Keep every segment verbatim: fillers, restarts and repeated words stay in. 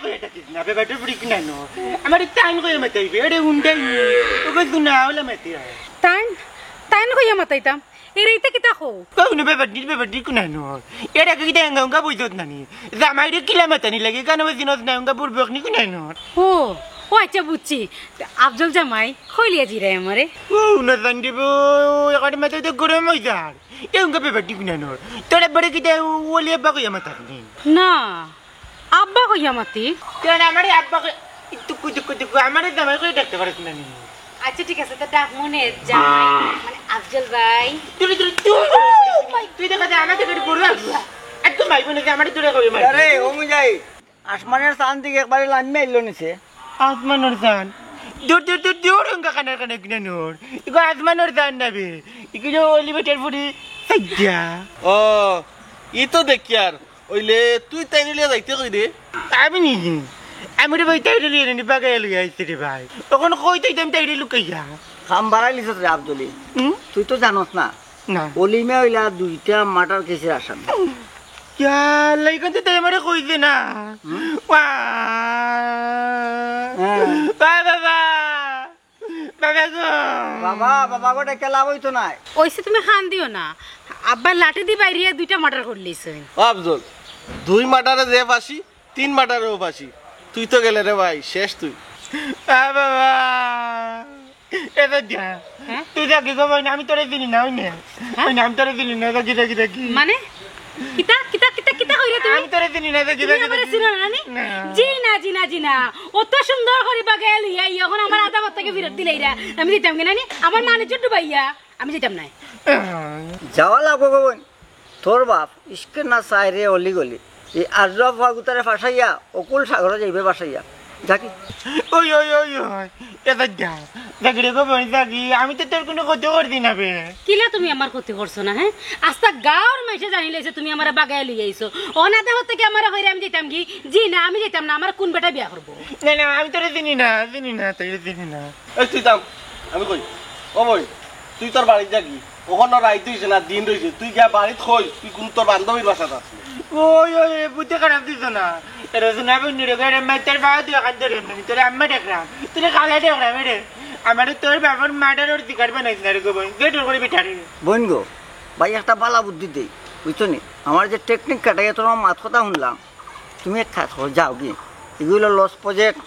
কইয়া ডাকিস না, বেবাটির ফুড়ি কুনানো। আমারে তাইন কইয়া মাতাইবে, এরে হুন্ডাই। ওকে তুই না হলে মাতি হয়। তাইন, তাইন কইয়া মাতাইতাম। এরে ইতা কিতা কও? কও না বেবাটির, বেবাটির কুনানো। এর আগে কিতা এঙ্গা উঙ্গা বইছত নানি? জামাইরে কিলা মাতানি লাগে, কানো বেশি নজ না উঙ্গা বুড়বকনি কুনানো। ও, ও আচ্ছা বুঝছি। আফজল জামাই, কইলিয়া জিরাই আমারে। ও, না জান দিব, এখানে মাথায় তো গরম হয়ে যার। এ উঙ্গা বেবাটি কুনানো। তোর একবারে কিতা ওলি আব্বা কইয়া মাতানি? না, আব্বা কইয়া মাতি। কেন আমারে আব্বা কই, টুকু, টুকু, টুকু, আমারে জামাই কই ডাকতে পারিস না নি? আচ্ছা, ঠিক আছে, তো ডাক মনে জামাই, মানে আফজল ভাই। তুই, তুই, তুই, তুই দেখা যায় আমাকে একটু বড় লাগলো। একদম ভাই বোনে যে আমারে তোরা কই মারি। আরে, ও মুজাই, আসমানের চান দিকে একবারে লাম্বা আইলো নিচে। আসমানের চান? দূর, দূর, দূর, দূর, উঙ্গা কানের কানে কিনে নোর। ইগো আসমানের চান না বে। ইগো যে অলিভেটের ফুড়ি, সাইডা। ও, ই তো দেখি আর। ওইলে তুই তাইরে লিয়া যাইতে কই রে? আমি নি। আমি রে ভাই তাইরে লিয়া নি বাগাইয়া লইয়া আইছি রে ভাই। তখন কই তাইতাম তাইরে লুকাইয়া। কাম বাড়াই লিছস রে আফজলি। হুম? তুই তো জানোস না। না। অলিমে অইলা দুইটা মার্ডার কেসের আসামি। ইয়া, লাইকন তো তাই আমারে কইছে না। হুম? ওয়া। হ্যাঁ। বাবা, বাবা। বাবা গো। বাবা, বাবা গো, ডাকিয়া লাভ অইতো নায়। ওইসে তুমি কান দিও না। আব্বা লাঠি দি বাইরিয়া দুইটা মার্ডার করলিছইন। ও আফজল, দুই মার্ডারে যে ফাঁসি, তিন মার্ডারেও ফাঁসি। তুই তো গেলে রে ভাই, শেষ তুই। আ বাবা। এ তো যা। হ্যাঁ? তুই যা কি গো বইন, আমি তোরে চিনি না, ওই নে। হ্যাঁ? ওই নে, আমি তোরে চিনি না, যা কি, যা কি, যা কি। মানে? কিতা, কিতা, কিতা, কিতা কইরে তুমি? আমি তোরে চিনি না, যা কি, তুমি যা কি, যা আমারে কি। চিনো না নি? না। জি না, জি না, জি না। অত সুন্দর করি বাগাইয়া লইয়া আইয়া অখন আমার আধা পথ থাকি ফিরত দিলাইরা। আমি যাইতাম কিনা নি? আমার মানে জুট ডুবাইয়া। আমি যাইতাম নায়। যাওয়া লাগবো গো বইন। তোর বাপ ইশকে না চায় রে অলি গলি। এই আজরা ফুয়া গুতারে ফাঁসাইয়া অকুল সাগরে যাইবে ভাসাইয়া। যা কি? ওই, ওই, ওই, ওই। এ যা, যা। যা কি রে গো বইন, যা কি? আমি তো তোর কুনু ক্ষতি করছি না বে। কিলা তুমি আমার ক্ষতি করছো না, হ্যাঁ? আস্তা গাঁওর মাইনষে জানিলাইছে তুমি আমারে বাগাইয়া লইয়া আইছো। অনাদে হতে কি আমারে কইরে আমি যাইতাম কি? জি না, আমি যাইতাম না। আমারে কুন বেটা বিয়া করবো? না, না, আমি তোরে চিনি না, চিনি না, তোরে চিনি না। এই তুই থাম, আমি কই। ও বইন, তুই তোর বাড়িত যা কি? অখনো রাইত অইছে না, দিন রইছে। তুই গিয়া বাড়িত কই, তুই কুন তোর বান্ধবীর বাসাত আছলি। ওই, ওই, ওই, বুদ্ধি খারাপ দিছ না। এরে শুনা, আমি নুরে গেলে মাইতার বাবা তুই এখান ধরে এমনি। তোরে আম্মা ডাকলাম, তোরে খালা ডাকলাম, এরে। আমারে তোর বাবার মার্ডারর শিকার বানাইছ না রে গো বইন। দে তোর করে বিটারে। বইন গো, ভাই একটা বালা বুদ্ধি দেই, বুঝছো নি? আমার যে টেকনিক খাটাইয়া তোর মাত কথা শুনলাম, তুমি এক কাজ করো, যাও গিয়া। এগুলো লস প্রজেক্ট,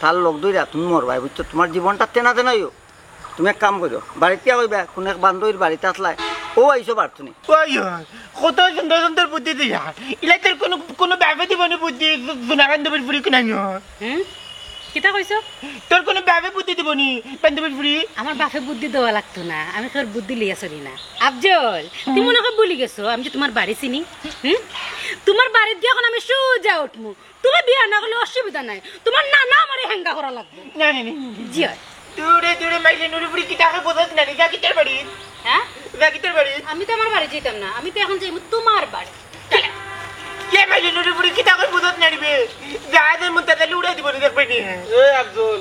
তার লোক ধইরা তুমি মরবাই, বুঝছো? তোমার জীবনটা তেনা তেনাইও। তুমি এক কাম করো, বাড়িত গিয়া কইবা, কোন এক বান্ধবীর বাড়িত আছলায়, ও আইছো পারতো নি। ওই, ওই, কত সুন্দর সুন্দর বুদ্ধি দিয়া। ইলা তোর কোনো, কোনো বাপে দিব নি বুদ্ধি, জু-, জুনা বান্ধবীর ফুড়ি কুনাইন। হুম? কিতা কইছো? তোর কোনো বাপে বুদ্ধি দিব নি, বান্ধবীর ফুড়ি? আমার বাপে বুদ্ধি দেওয়া লাগতো না, আমি তোর বুদ্ধি লইয়া চলি না। আফজল, তুমি মনে হয় ভুলি গেছো, আমি যে তোমার বাড়ি চিনি। হুম? তোমার বাড়িত গিয়া অখন আমি সোজা উঠমু। তুমি বিয়া না করলে অসুবিধা নাই, তোমার নানা আমারে হেঙ্গা করা লাগবো। না, না, না, না। জি হয়। দূরে দূরে মাইলে নুরি ফুড়ি কিতা কয় বুঝছ না নি, যা কি তোর বাড়ি। হ্যাঁ? যা কি তোর বাড়ি। আমি তো আমার বাড়ি যাইতাম না, আমি তো এখন যাইমু তোমার বাড়ি। চলো। এ মাইলে নুরি ফুড়ি কিতা কয় বুঝছ না নি বে। যা যে মন্তাজ আলী উড়াই দিব নি, দেখবে নি। এ আফজল,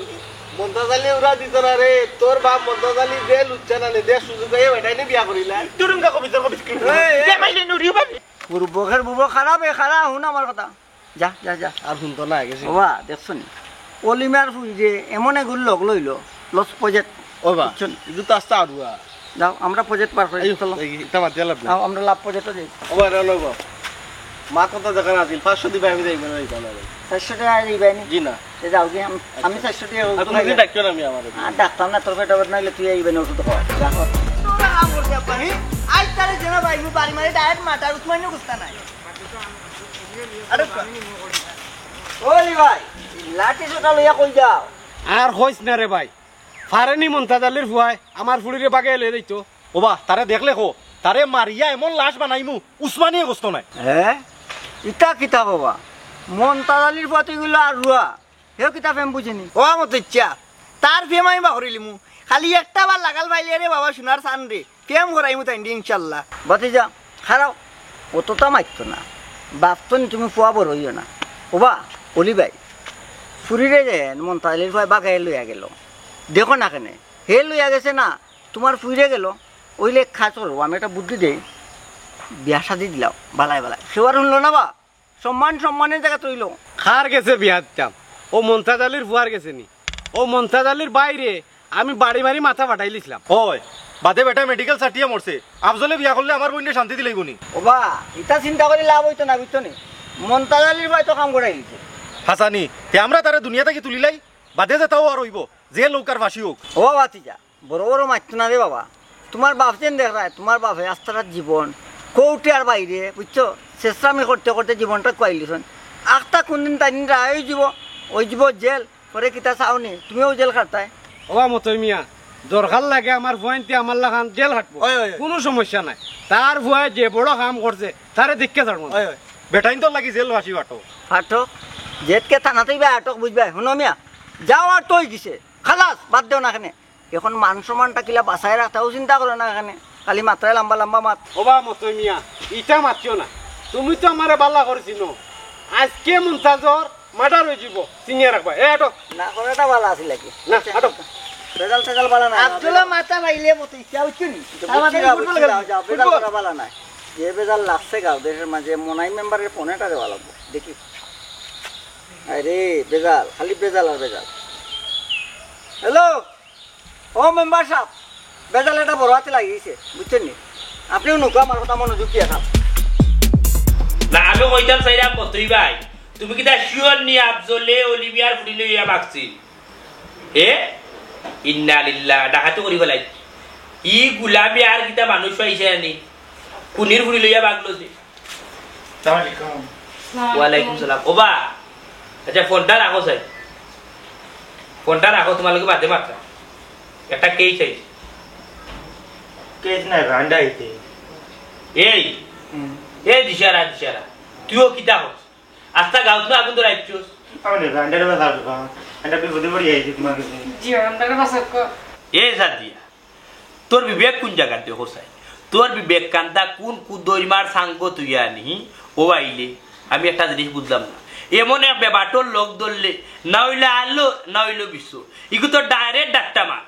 মন্তাজ আলী উড়া দিত না রে, তোর বাপ মন্তাজ আলী যে লুচ্চা না নি, দে সুযোগ পাইয়া বেটাই নি বিয়া করিলা। দুরুঙ্গা কবি তোর কবি। এ, এ। এ মাইলে নুরি বাড়ি। বুরবকের বুরবক খারাপ, এ খারাপ, হুন আমার কথা। যা, যা, যা। আর হুনতো না, গেছি। ওবা, দেখছো নি? অলিমার ফুড়িরে এমন এগুর লগ লইলো, লস প্রজেক্ট। ওবা, বুঝছো নি? ইগু তো আস্তা আড়ুয়া। যাও, আমরা প্রজেক্ট পার করি, এই, চলো। এই, ইটা বাদ দিয়া লাভ নাই। যাও, আমরা লাভ প্রজেক্টও যাই। ওবা, রে লইব। মা কথা দেখা না আছিল, পাঁচশো দিবা, আমি যাইব না, যাইব না রে। চারশো টাকা আর দিবাই নি? জি না। এ যাও গিয়া, আমি, আমি চারশো টাকা আর ওষুধ কোনোদিন খাই। ডাকিও না আমি আমারে। আর ডাকতাম না, তোর পেট আবার নাইলে তুই আইবে না ওষুধ খাওয়া। যা, কর। তোরা আমার ব্যাপারে, আজ তারে যেন ভাই, আমি বাড়ি মারি ডায়েট মাটার উসমাইনও গুস্তা নাই। আরে ক-, ওলি ভাই, লাঠি সোটা লইয়া কই যাও? আর কইস না রে ভাই, ফারেনি মন্তাজ আলীর ফুয়ায় আমার ফুড়িরে বাগে লইয়া যাইতো। ওবা, তারে দেখলে কো, তারে মারিয়া এমন লাশ বানাইমু, উসমানিয়ে গোস্ত নাই। হ্যাঁ? ইতা কিতা বাবা? মন্তাজ আলীর ফুয়া তো ইগুলো আর রুয়া। হেও কিতা প্রেম বুঝেনি? ও মত ইচ্ছা, তার প্রেম আমি বাহরিলিমু। খালি একটা বার লাগাল পাইলে রে বাবা, সোনার চান রে। প্রেম করাইমু তাইন দি ইনশাল্লাহ। ভাতিজা, খারাও, অতটা মারতো না। বাপ তো নি, তুমি ফুয়া বড় হইও না। ওবা, অলি ভাই, ফুড়িরে যে মন্তাজ আলীর ফুয়ায় বাগাই লইয়া গেল। দেখো না কেনে, হে লইয়া গেছে না, তোমার ফুড়িরে গেল। ওইলে এক কাজ করো, আমি একটা বুদ্ধি দেই, বিয়া শাদি দিলাও, বালায় বালায়। সে আর শুনলো না বা, সম্মান সম্মানের জায়গা তৈল। কার গেছে বিয়া দিতাম? অউ মন্তাজ আলীর ফুয়ার গেছে নি? অউ মন্তাজ আলীর ভাইরে আমি বাড়ি মারি মাথা ফাটাইলিছলাম। অয়, বাদে বেটায় মেডিকেল ছাটিয়া মরছে। আফজলে বিয়া করলে আমার বইনরে শান্তি দিলাইবো নি? ওবা, ইতা চিন্তা করি লাভ অইতো না, বুঝছো নি? মন্তাজ আলীর ভাই তো কাম করাই দিছে। হাছা নি, তে আমরা তারে দুনিয়া থাকি তুলিলাই, বাদে যেতা অওয়ার অইবো, জেল অউক আর ফাঁসি অউক। ওবা ভাতিজা, বড় বড় মাতিও না রে বাবা। তুমার বাপ যেন দেখরায়, তুমার বাপে আস্তা রাইত জীবন কোর্টে আর বাইরে, বুঝছো? শেষরামি করতে করতে জীবনটা খুয়াইলিছইন। আখতা কুনদিন তাইন রায় অইযিবো, অইযিবো জেল, পরে কিতা চাও নি? তুমিও জেল খাটতায়। ওবা মতই মিয়া, দরকার লাগে আমার ফুয়াইন্তে আমার লাখান জেল খাটবো, অয়, অয়, অয়। কুনু সমস্যা নাই। তার ফুয়ায় যে বড় কাম করছে, তারে দেখিয়া ছাড়মু না। অয়, অয়। বেটাইন্তর লাগি জেল ফাঁসি ফাটো। ফাটো, জেলকে থানাতেই বা আটক বুঝবায়। হুনো মিয়া, যাওয়ার তো অইগেছে, খালাস, বাদ দেও না কেনে। এখন মান সম্মানটা কিলা বাঁচায় রাখতায়, অউ চিন্তা করো না কেনে। খালি মাতরায় লম্বা লম্বা মাত। ওবা মতই মিয়া, ইতা মাতিও না। তুমি তো আমারে বালা করি চিনো। আইজকে মন্তাজর মার্ডার অইযিবো, চিনিয়া রাখবা। এ, আটো। না করাটা বালা আছিল আর কি। না, আটো। বেজাল টেজাল বালা নায়। আব্দুল্লাহ মাথা বাইলে মতো ইচ্ছা অইছে নি? তো তার বুঝছি মাথায় না, ফুটবল বুঝছি না, খেলবি। যাও, বেজাল ফুটবল। করা বালা নায়। যে বেজাল লাগছে গাঁও দেশের মাঝে, মনাই মেম্বারের ফোন এটা দেওয়া লাগবো। দেখি। আরে, বেজাল, খালি বেজাল আর বেজাল। হ্যালো? ও মেম্বার সাব, বেজাল এটা বড় আতে লাগিগেছে, বুঝছইন নি? আপনেও নুকা আমার কথা মনোযোগ দিয়া খান। না, আমি কইতাম চাইরাম মতই ভাই, তুমি কিতা শিওর নি আফজলে অলি মিয়ার ফুড়ি লইয়া বাগছিল? এ? ইন্না লিল্লাহ, ডাকাতি করি ফালাইছে। ই গুলামি আর কিতা মানুষ পাইছে নি? কুনির ফুড়ি লইয়া বাগলো যে। আসসালামু আলাইকুম। ওয়ালাইকুম সালাম। ওবা, আচ্ছা, ফোনটা রাখো চাই। ফোনটা রাখো, তুমার লগে বাদে মাতরাম। একটা কেস আইছে। কেস নাই, ভান্ডা আইছে। এই, হুম। এই দিশারা, দিশারা, তুইও কিতা করস? আস্তা গাঁওত না আগুন ধরাইছস। আমি ভান্ডারে বাঁচাও, ভান্ডা বিপদে পড়ি আইছি তুমার কাছে। জি, ভান্ডারে বাঁচাও। এ সাদিয়া, তোর বিবেক কুন জাগাত দেখো চাই? তোর বিবেক কান্দা কুন কুদইমার সাঙ্গ তুই আনি? ও আইলে, আমি একটা জিনিস বুঝলাম না। এমন এক বেবাটর লগ ধরলে, না অইলে আলো, না অইলে বিশ্ব। ইগু তো direct ডাক্তার মার।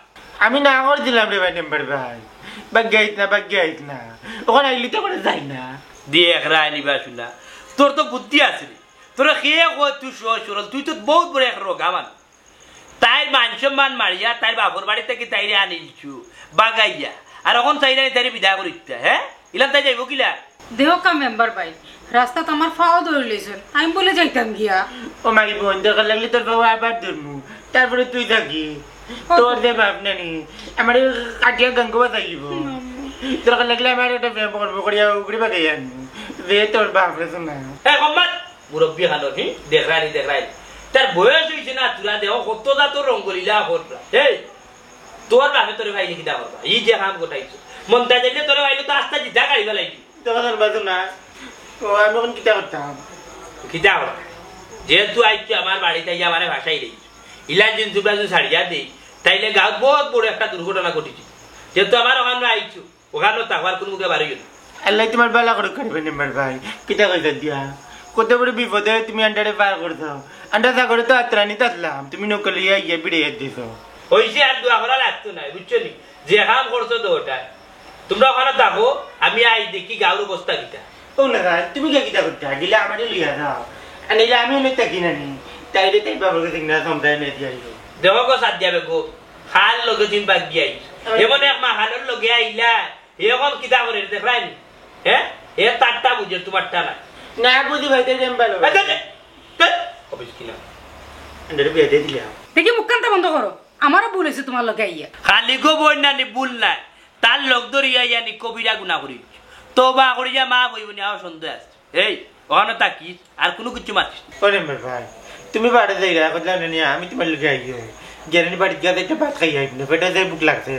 আমি না করি দিলাম রে ভাই, মেম্বার ভাই। বাগিয়া আইস না, বাগিয়া আইস না। অখন আইলি তো করে যাই না। দিয়ে এক রায় নিবা শুনা। তোর তো বুদ্ধি আছে রে। তোর কে কয় তুই সহজ সরল? তুই তো বউত বড় এক রোগা মানুষ। তাইর মান সম্মান মারিয়া, তাইর বাপর বাড়ি থাকি তাইরে আনিলছু, বাগাইয়া। আর অখন চাইরায় তাইরে বিদায় করিতা, হে? ইলান তাই যাইবো কিলা? দেহকা মেম্বার ভাই, রাস্তাত আমার ফাও ধরিলিছইন, আমি বলে যাইতাম গিয়া। ও মাই বইন, দরকার লাগলে তোর ফাও আবার ধরমু, তারপরে তুই থাকি। ও। তোর যে বাপ নানি, আমার কাটিয়া গাঙ্গো বাজাই দিব। দরকার লাগলে আমার একটা প্রেম করবো করিয়া উগড়ি বাগাই আনবো। যে তোর বাপ রে শোনা। এ, মোহাম্মদ! মুরব্বি খানোর, হি? দেখরায়নি, দেখরায়নি। তার বয়স অইছে না, তোরা দেখো কত জাতর রঙ্গলীলা কররা। এই, তোর বাপে তোরে পাইলে কিতা করবা? ই যে কাম ঘটাইছো। মন্তাজ আইলে তোরে পাইলে তো আস্তা জিতা গাড়ি ফালাই দিবো। তোরা তোর বাজু না। ও, আমি অখন কিতা করতাম? কিতা করতাম? যেহেতু আইছো আমার বাড়িত আইয়া আমারে ভাসাই দেই। ইলান জিন তুমরা যদি ছাড়িয়া দেই, তাইলে গাঁওত বউত বড় একটা দুর্ঘটনা ঘটিছে। যেহেতু আমার অখানো আইছো, অখানো থাকো, আর কুনু মুখে বারইও না। আল্লায় তুমার বালা করুক, কারিবেন মেম্বার ভাই। কিতা কইতা দিয়া? কত বড় বিপদে তুমি আন্ডারে পার করছো। আন্ডা সাগরে তো আত্রানি তাতলাম, তুমি নৌকা লইয়া গিয়া বিড়ে এক দিছো। অইছে, আর দোয়া করা লাগতো নায়, বুঝছো নি? যে কাম করছো তো ওটাই। তুমরা অখানো থাকো, আমি আই দেখি গাঁওর অবস্থা কিতা। ও না ভাই, তুমি কে কিতা করতে? গেলে আমারে লইয়া যাও। আর নাইলে আমি অনেক থাকি না নি। তাইলে তাই বাবার কাছে না সমঝায় নিয়ে দিয়ে আইও। দেখো গো সাদিয়া বেগম, খাল লগে তুমি বাগিয়া আইছো। আমি এমন এক মাহালর লগে আইলা, হে অখন কিতা করে, দেখরায়নি? হে? হে তারটা বুঝে, তুমারটা না। না বুঝি ভাই, তাই আমি ভালো। এই, এই, এই, এই, অফিস কিনা? আন্ডারে বিয়া দিয়ে দিলে। দেখি মুখখানটা বন্ধ করো, আমারও ভুল অইছে তুমার লগে আইয়া। খালি গো বইন নানি ভুল নায়, তার লগ ধরিয়া ইয়ানি কবিরা গুনা করি। তওবা করিয়া মাফ অইবো নি, আমার সন্দেহ আছে। এই, অখানো থাকিস, আর কুনু কিচ্ছু মাতিস না। ওরে মেম্বার ভাই, তুমি বাড়ি যাইরা, কইলাম না নি, আমি তুমার লগে আইও। গেরানি বাড়িত গিয়া একটা ভাত খাই আইব না, পেটে যে ভুক লাগছে।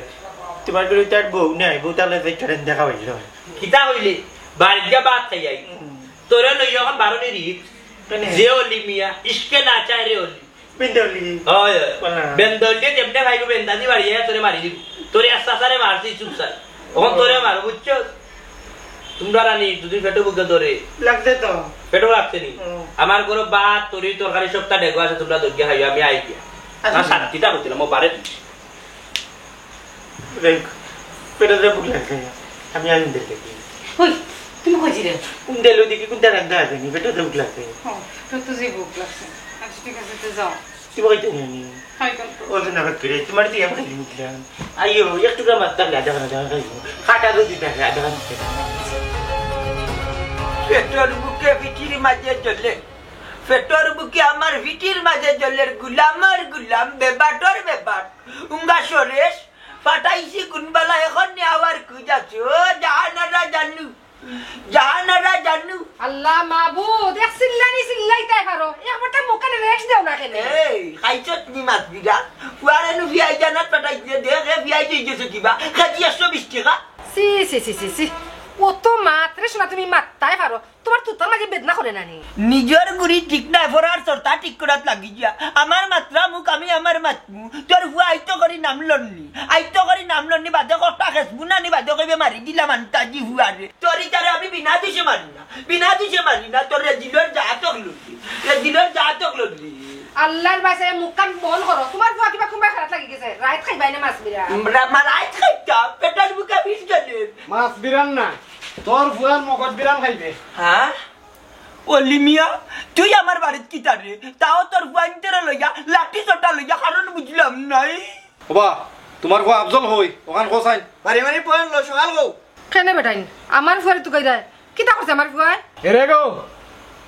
তুমার ঘরো তো আর বউ নাই, বউ তাহলে যে একটা রান্দা খাওয়াইল। কিতা কইলি? বাড়িত গিয়া ভাত খাই আই। হুম। তোরে লইয়া অখন বারো নি রিক্স। কেনে? যে অলি মিয়া, ইশকে না চায় রে অলি। বেন্দা অলি। অয়, অয়। বলা। বেন্দা অলি যেমনে ভাইগো বেন্দা দি বাড়ি যায়, তোরে মারি দিব। তোরে আস্তা সারে মারছি, চুপ সারে। অখন তোরে মারো, বুঝছো? তুমরা রানি, দুদিন পেটো ভুকে ধরে। লাগছে তো। পেটো লাগছে নি? হুম। আমার ঘরো ভাত, তরি, তরকারি সবটা ডেগো আছে, তুমরা দইয়া খাইও, আমি আই গিয়া। আচ্ছা। না, শান্তিটা করছিলাম, ও বারে দিস। দেখ, পেটো যে ভুক লাগছে, আমি আই দেখি। ওই, তুমি কইছিলে? কোনটা লই দেখি, কোনটা রান্না আছে নি? পেটো তো ভুক লাগছে। ও, তো তো যে ভুক লাগছে। আচ্ছা, ঠিক আছে, তো যাও। তুমি কইতে নি? খাইতাম তো। ওর জন্য আবার ফিরে, তোমার তো এমন নিলাম। আইও, এক টুকরা মাছ থাকলে আধা ঘন্টা, আধা ঘন্টা খাইবো। খাটা যদি থাকে, আধা ঘন্টা। পেটর ভুকে পিঠির মাঝে জ্বলে, পেটর ভুকে আমার পিঠির মাঝে জ্বলের গুলামর গুলাম, বেবাটর বেবাট, উঙ্গা সরেশ, ফাটাইছি কোন বালা, এখন নি আবার খুঁজ আছে, ও জাহানারা জানু, জাহানারা জানু। আল্লাহ মাবুদ, এক চিল্লানি চিল্লাইতায় পারো, একবারটা মুখখানে rest দেও না কেনে? এই, খাইছত নি মাছ বিরা? ফুয়ারে নু ফিয়াই জানাত ফাটাইছে, দেখে ফিয়াই দিয়ে গেছে কিবা, কেজি একশো বিশ টাকা। ছি, ছি, ছি, ছি, ছি। অত মাতরে শোনা তুমি মাততায় পারো, তোমার তুতার মাঝে বেদনা করে না নি? নিজর গুড়ি ঠিক নাই, ফরার চর্চা ঠিক করাত লাগি গিয়া। আমার মাতরা মুখ, আমি আমার মাতমু। তোর ফুয়া আইতো করি নাম লননি, আইতো করি নাম লননি, বাদে কথা খেসবু না নি, বাদে কইবে মারি দিলাম আন্তাজি ফুয়ারে। তোর ইতারে আমি বিনা দিশে মারি না, বিনা দিশে মারি না, তোর রেজিলর যা তক লননি, রেজিলর যা তক লননি। আল্লাহর বাসে মুখখান বন্ধ করো, তোমার ফুয়া কিবা কুনবায় খারাপ লাগি গেছে, রাইত খাইবায় না মাছ বিরা। আমরা মা রাইত খাইতাম, পেটর ভুকে বিষ গেলে। মাছ বিরান না, তোর ফুয়ার মগজ বিরান খাইবে। হ্যাঁ? অলি মিয়া, তুই আমার বাড়িত কিতা রে? তাও তোর ফুয়াইন্তরে লইয়া, লাঠি সোটা লইয়া, কারণ বুঝলাম নাই। ওবা, তোমার ফুয়া আফজল হই, ওখান কোসাইন। বাড়ি বাড়ি পয়েন্ট লো, সকাল গো। কেনে বেটাইন, আমার ফুয়ারে তুকাইরায়? কিতা করছে আমার ফুয়ায়? এরে গো,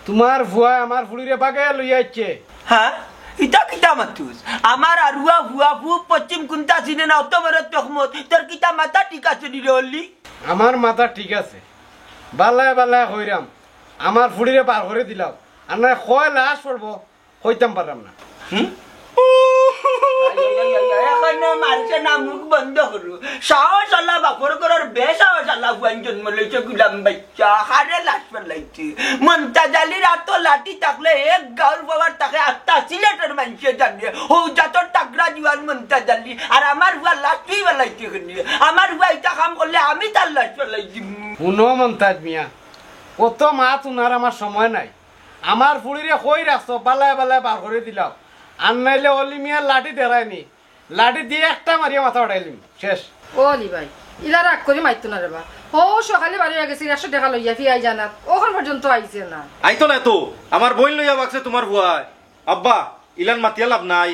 তোমার ফুয়ায় আমার ফুড়িরে বাগে লইয়া আইছে। হ্যাঁ? ইতা কিতা মাতুস? আমার আরুয়া ফুয়া ফুক পশ্চিম কুন্তা চিনে না, অত বড় তহমত। তোর কিতা মাথা ঠিক আছে নি রে অলি? আমার মাথা ঠিক আছে। বালায় বালায় কইরাম, আমার ফুড়িরে বার করি দিলাও। আর নায় কয় লাশ পড়বো, কইতাম পাররাম না। হুম? এই, এই, এই, এই, এই, এখানে মারছে না, মুখ বন্ধ করো। সাহস আলা বাপর ঘরর বেসাহস আলা ফুয়াইন জন্ম লইছে গুলাম বাইচ্চা। হারে লাশ ফালাইছে। মন্তাজ আলীর আতো লাঠি থাকলে এক গাউর বাবার তাকে আত্মা সিলেটর মানষে জানে। হৌ জাতর তাগড়া জুয়ান মন্তাজ আলী। আর আমার ফুয়ার লাশ তুই ফালাইছে কেনে? আমার ফুয়া ইতা কাম করলে আমি তার লাশ ফালাই দিমু। হুনো মন্তাজ মিয়া, অত মাত হুনার আমার সময় নাই। আমার ফুড়িরে কই রাখছো, বালায় বালায় বার করি দিলাও। আর নাইলে অলি মিয়ার লাঠি দেরায়নি, লাঠি দিয়া একটা মারিয়া মাথা ফাটাইলিমু, শেষ। ও অলি ভাই, ইলা রাগ করি মাইতো না রে বা। ও সকালে বাড়ি গেছি, একশো টাকা লইয়া ফিয়াই জানাত, অখন পর্যন্ত আইছে না। আইতো না তো, আমার বইন লইয়া বাগছে তোমার ফুয়ায়। আব্বা, ইলান মাতিয়া লাভ নাই।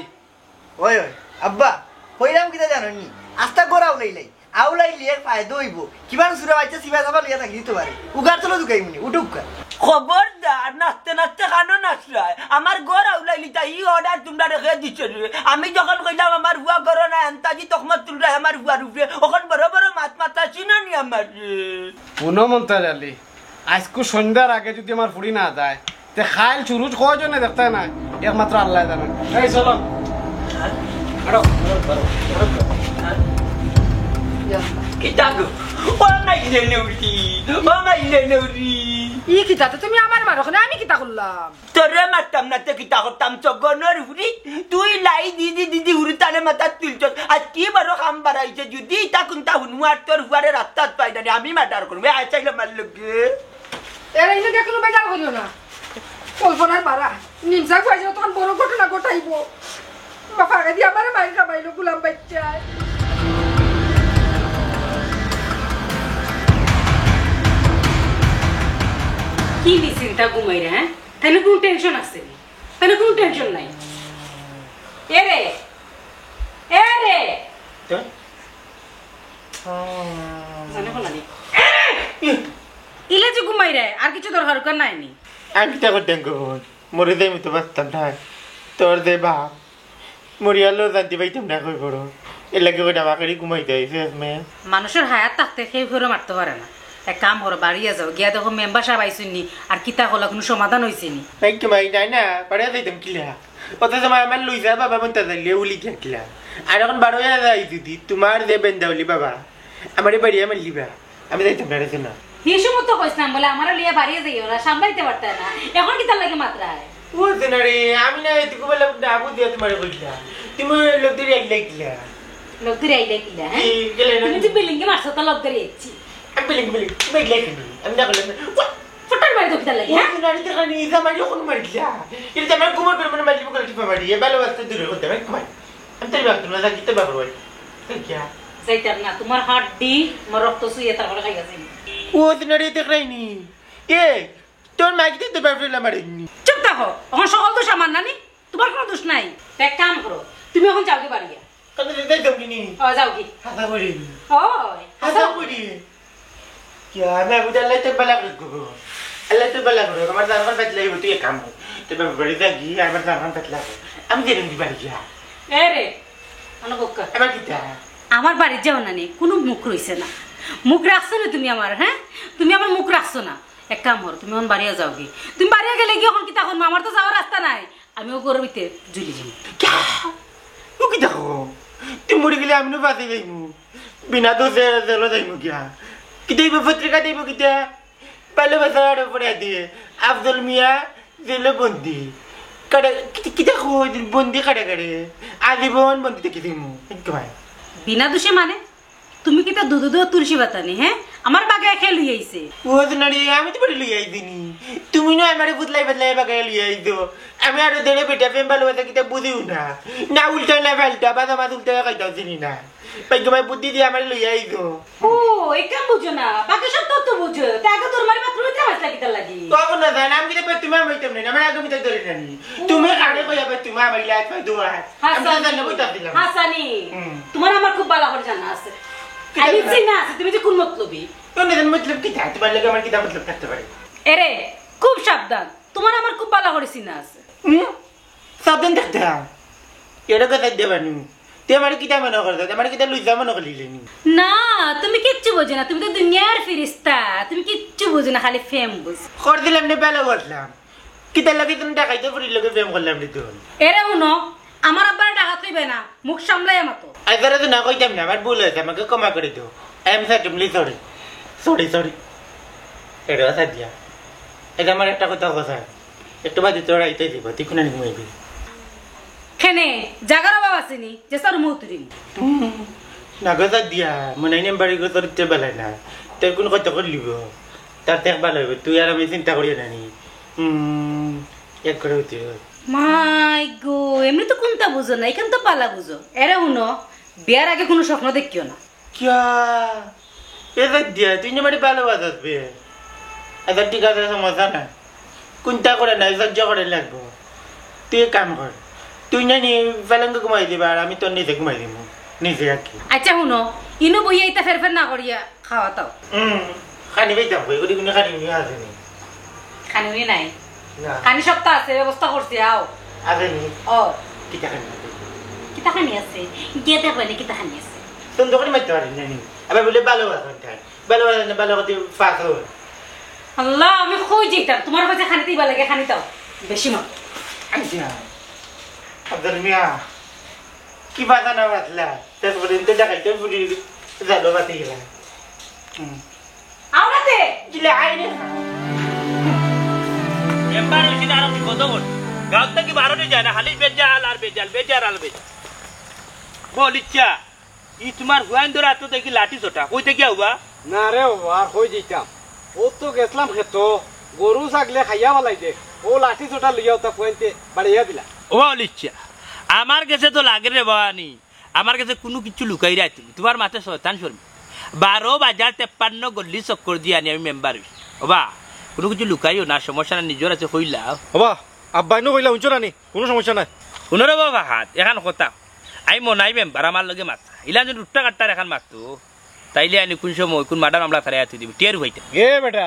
ওই, ওই, আব্বা, কইরাম কিতা জানো নি? আস্তা ঘর আউলাইলাই। আউলাইলে এর ফায়দা অইবো। কিমান সুরা বাইচ্চা সিবা সাবা লইয়া থাকি দিতে পারে। উগার তলো দুকাই মুনি, উঠুক গা। খবরদার, নাচতে নাচতে কানো নাচরায়। আমার ঘর আউলাইলিতা, ই অর্ডার তুমরারে কে দিছে রে? আমি যখন কইলাম আমার ফুয়া ঘরো না, আন্তাজি তখমত তুলরায় আমার ফুয়ার উপরে। অখন বড় বড় মাত মাতা চিনো নি আমারে। হুনো মন্তাজ আলী, আইজকু সন্ধ্যার আগে যুদি আমার ফুড়ি না যায়, তে কাইল সুরুজ কয়জনে দেখতায় নায়, একমাত্র আল্লায় জানে। এই চলো। আরো, আরো, আরো, আরো। কিতা গো? ও মাইলে নেউরি, ও মাইলে নেউরি। ই কিতা? তো তুমি আমারে মারো কেনে, আমি কিতা করলাম? তোরে মারতাম না তে কিতা করতাম, চগনর ফুড়ি। তুই লাই দি দি দি দি হুরুতানে মাথাত তুলছস। আইজ কি বড় কাম বাড়াইছে, যুদি ইতা কুন্তা হুনমু আর তোর ফুয়ারে রাস্তাত পাই না নি, আমি মার্ডার করমু। এ, আয় চাইলে মার লগে। এরা ইনো দেখো, বেজার করিও না। কল্পনার মারা। নিমসা খুয়াইছে, তখন বড় ঘটনা ঘটাইবো। বাবা, আগে দিয়ে আমারে মাইর খাবাইলো, গুলাম বাইচ্চায়। কি নিশ্চিন্তা ঘুমাইরা, হ্যাঁ? তাইলে কুনু টেনশন আছে নি? তাইলে কুনু টেনশন নাই। এ রে, এ রে। কে? মানে হলা নি। ইলা যে ঘুমাইরায়, আর কিছু দরকার উকার নাই নি? আর কিতা করতাম গো বোন? মরি যাইমু তো বাঁচতাম না। তোর যে বাপ, মরিয়ালো জানতে পাইতাম না কই বড়। এর লাগি কইটা বাকারি ঘুমাই দেয়, শেষ মেয়ে। মানুষর হায়াত থাকতে কেউ কেউরে মারতে পারে না। এক কাম করো, বাড়িয়া যাও, গিয়া দেখো মেম্বার সাব আইছইন নি, আর কিতা কলা কুনু সমাধান অইছে নি? নাই তো ভাই, নাই না, বাড়িয়া যাইতাম কিলা? অত সময় আমার লই যা বাবা মন্তাজ আলী, উলি গিয়া কিলা? আর এখন বারো হইয়া যাই যুদি, তোমার যে বেন্দা উলি বাবা, আমারে বাড়িয়া মারলিবা। আমি যাইতাম না রে সোনা। হি সময় তো কইছলাম বলে, আমারে লইয়া বাড়িয়া যাইও না, সামলাইতে পারতায় না। এখন কিতার লাগি মাতরায়? ও সোনা রে, আমি না এটুকু বেলা না বুঝিয়া তোমারে কইলাম। তুমি লগ ধরি আইলা কিলা? লগ ধরি আইলা কিলা, হ্যাঁ? এই, গেলে না। তুমি তো বিল্ডিং এ মারছো, তো লগ ধরি আইছি। আমি বিল্ডিং, বিল্ডিং, তুমি আইলা কিলা? আমি না বললাম না। ওয়া, ফটার মারি তো কিতার লাগি, হ্যাঁ? ও সোনা রে, দেখো নি, ইটা মারি এখন মারি কিলা? ইটা আমার ঘুমার ঘরে মানে মারি, বলে টিপা মারি। এ ভালোবাসতে দূরে করতে, আমি ঘুমাই। আমি তোর বাপ, তোর বাপ, তোর বাপর বাড়ি। তুই কিয়া? যাইতাম না, তোমার হাড্ডি, আমার রক্ত চুইয়া তারপরে খাইয়া যাইমু। ও দিনারে দেখরাইনি। এ, তোর মা কিতা তোর বাপরে লামারেনি? চুপ থাকো, অখন সকল দোষ আমার নানি, তুমার কুনু দোষ নাই। তে এক কাম করো, তুমি অখন যাওগি বাড়িয়া। কেনে যাইতাম কিনি? ও, যাওগি। হাছা করি। ও, হাছা করি। কিয়া, আমি বুঝি আল্লাহ তো বালা করে দেবো। আল্লাহ তো বালা করে, আমার জানবার বাঁচলে হইব, তুই এক কাম কর। তুই বাবার বাড়ি যা গিয়া, আমার জানবার বাঁচলে হইব। আমি যেরকম দি বাড়ি গিয়া। এ রে, আনো বক্কা। এবার কিতা? আমার বাড়িত যাও না নি, কুনু মুখ রইছে না। মুখ রাখছো না তুমি আমার, হ্যাঁ? তুমি আমার মুখ রাখছো না। এক কাম করো, তুমি অখন বাড়িয়া যাওগি। তুমি বাড়িয়া গেলে কি অখন কিতা করমু? আমার তো যাওয়ার রাস্তা নাই। আমি অউ ঘরর ভিতরে ঝুলি যাইমু। কিয়া? ও কিতা কও? তুমি মরি গেলে আমি নু বাঁচি যাইমু। বিনা দোষে জেলো যাইমু কিয়া? কিতা অইব পত্রিকা দিব কিতা? ভালোবাসার আরো পড়ে দিয়ে আফজল মিয়া জেলো বন্দি। কারা-, কিতা, কিতা কও, বন্দি কারাগারে? আজীবন বন্দি থাকি দিমু। একটু ভাই। বিনা দোষে মানে? তুমি কিতা দুধ দুধ তুলসী পাতা নি, হ্যাঁ? আমার বাগে খেয়ে লই আইছে। ও সোনারি, আমি তো বাড়ি লই আইছি নি। তুমি না আমারে বুদলাই বদলাই বাগে লই আইছো। আমি আরো দেড়ে বেটা প্রেম ভালোবাসা কিতা বুঝিও না। না উল্টা না পাল্টা, বাদা মাছ উল্টা খাইতাও চিনি না। ভাগ্য ভাই বুদ্ধি দিয়ে আমারে লই আইছো। ও, এটা বুঝো না। বাকি সব তত্ত্ব বুঝো। তা আগে তোর মারে বাথরুমে কামাস লাগি তার লাগি। তখন না জান, আমি কিতা তুমি আমাইতাম না। আমার আগে মিটাই ধরে জানি। তুমি কারে কইয়া ভাই তুমি আমাইলে আজ ভাই দোয়া। আমি তো হাসানি। জানি না কইতা দিলাম। হাসানি। হুম। তোমার আমার খুব ভালো করে জানা আছে। কিতা আমি জানা? চিনা আছে, তুমি যে কোন মতলবি? কোন জান মতলব কিতা? তোমার লগে আমার কিতা মতলব থাকতে পারে? এরে, খুব সাবধান। তোমার আমার খুব ভালো করে চিনা আছে। হুম? সাবধান থাকতে হয়। এটা কথা দেবানি। তুই আমারে কিতা মনে করতে? আমারে কিতা লুইজা মনে করলি নি? না, তুমি কিচ্ছু বুঝো না। তুমি তো দুনিয়ার ফিরিস্তা। তুমি কিচ্ছু বুঝো না, খালি প্রেম বুঝো। কর দিলাম নে, বেলা বসলাম। কিতা লাগি তুমি দেখাইতে ফুরির লগে প্রেম করলাম রে তুই? এরে হুনো, আমার আব্বারে ডাকাত কইবে না, মুখ সামলাইয়া মাতো। আইজারে তো না কইতাম না, আমার ভুল হয়েছে, আমাকে ক্ষমা করে দিও। I am certainly sorry. Sorry, sorry. এটা কথা দিয়া। এটা আমার একটা কথা কথা। একটু বাদে তোর আইতে দিব, তুই কোন ঘুমাইবি? খেনে, জাগার অভাব আছে নি, যে স্যার মৌতুরিম। হুম, না কথা দিয়া, মনে হয় বাড়ি করে তোর ইচ্ছে বেলায় না। তোর কোন কথা করলিব? তার দেখ ভালো হইবে, তুই আর আমি চিন্তা করিয়া নানি। হুম, এক করে হইতে হয়। মাই গো, এমনি তো কোনটা বুঝো না, এখান তো পালা বুঝো। এরে হুনো, বিয়ার আগে কোনো স্বপ্ন দেখিও না। কিয়া? এ বাদ দিয়া, তুই না আমারে ভালোবাসস বে। আচ্ছা, ঠিক আছে, সমস্যা নাই। কোনটা করে নাই, সহ্য করে লাগবো। তুই এক কাম কর, তুই না নি পালঙ্গে ঘুমাই দিবা, আর আমি তোর নিচে ঘুমাই দিমু, নিচে আর কি। আচ্ছা, হুনো, ইনো বইয়া ইতা ফের ফের না করিয়া খাওয়া তাও। হুম, খানি পাইতাম কই, ওটি কোনো খানি উনি আছে নি? খানি উনি নাই? না। খানি সপ্তাহ আছে, ব্যবস্থা করছি, আও। আছে নি? ও। কিতা খানি আছে? কিতা খানি আছে? গিয়ে দেখবে নি কিতা খানি আছে। তুমি দোকানে মারতে পারেন না নি? আবার বলে ভালো আছে, ভালো আছে না, ভালো করতে পারো। আল্লাহ, আমি কই যাইতাম? তোমার কাছে খানি দিবা লাগে, খানি দাও। বেশি মা। আচ্ছা, আব্দুল মিয়া, কি বাজানা বাজলা? শেষ পর্যন্ত দেখাইতে পুরি জালো বাতি গেলা। হুম। আওরাতে। কিলা আইনে? এবার বেশি দাঁড়াও, বিপদ হল। গাঁও থেকে বারোটি যায় না, খালি বেজাল আর বেজাল, বেজাল আর বেজাল। বল ইচ্ছা, ই তোমার হুয়াইন ধরে তো দেখি লাঠি ছোটা, কই থেকে আউবা? না রে বাবা, আর কই যাইতাম? ও তো গেছলাম খেতো, গরু ছাগলে খাইয়া ফালাই দে, ও লাঠি ছোটা লইয়া ওটা ফুয়াইনতে বাড়াইয়া দিলা। ও লিচ্ছা, আমার গেছে তো লাগে রে বাবানি, আমার গেছে কুনু কিচ্ছু লুকাইরায় তুমি, তোমার মাতে শয়তান শর্মি। বারো বাজার তেপ্পান্ন গল্লি চক্কর দিয়া আনি আমি মেম্বার অইছি। ওবা, কুনু কিচ্ছু লুকাইও না, সমস্যা না, নিজর আছে কইলা। ওবা, আব্বাইনও কইলা, হুনছো না নি? কুনু সমস্যা নাই। হুনো রে বাবা হাত, এখান কথা। আমি মনাই মেম্বার, আমার লগে মাত। ইলা যদি উঠ্টা কাট্টার এখান মাতো, তাইলে আনি কুন সময় কুন মার্ডার মামলা তারা এত দিব, টিয়ার হইতে। এ বেটা,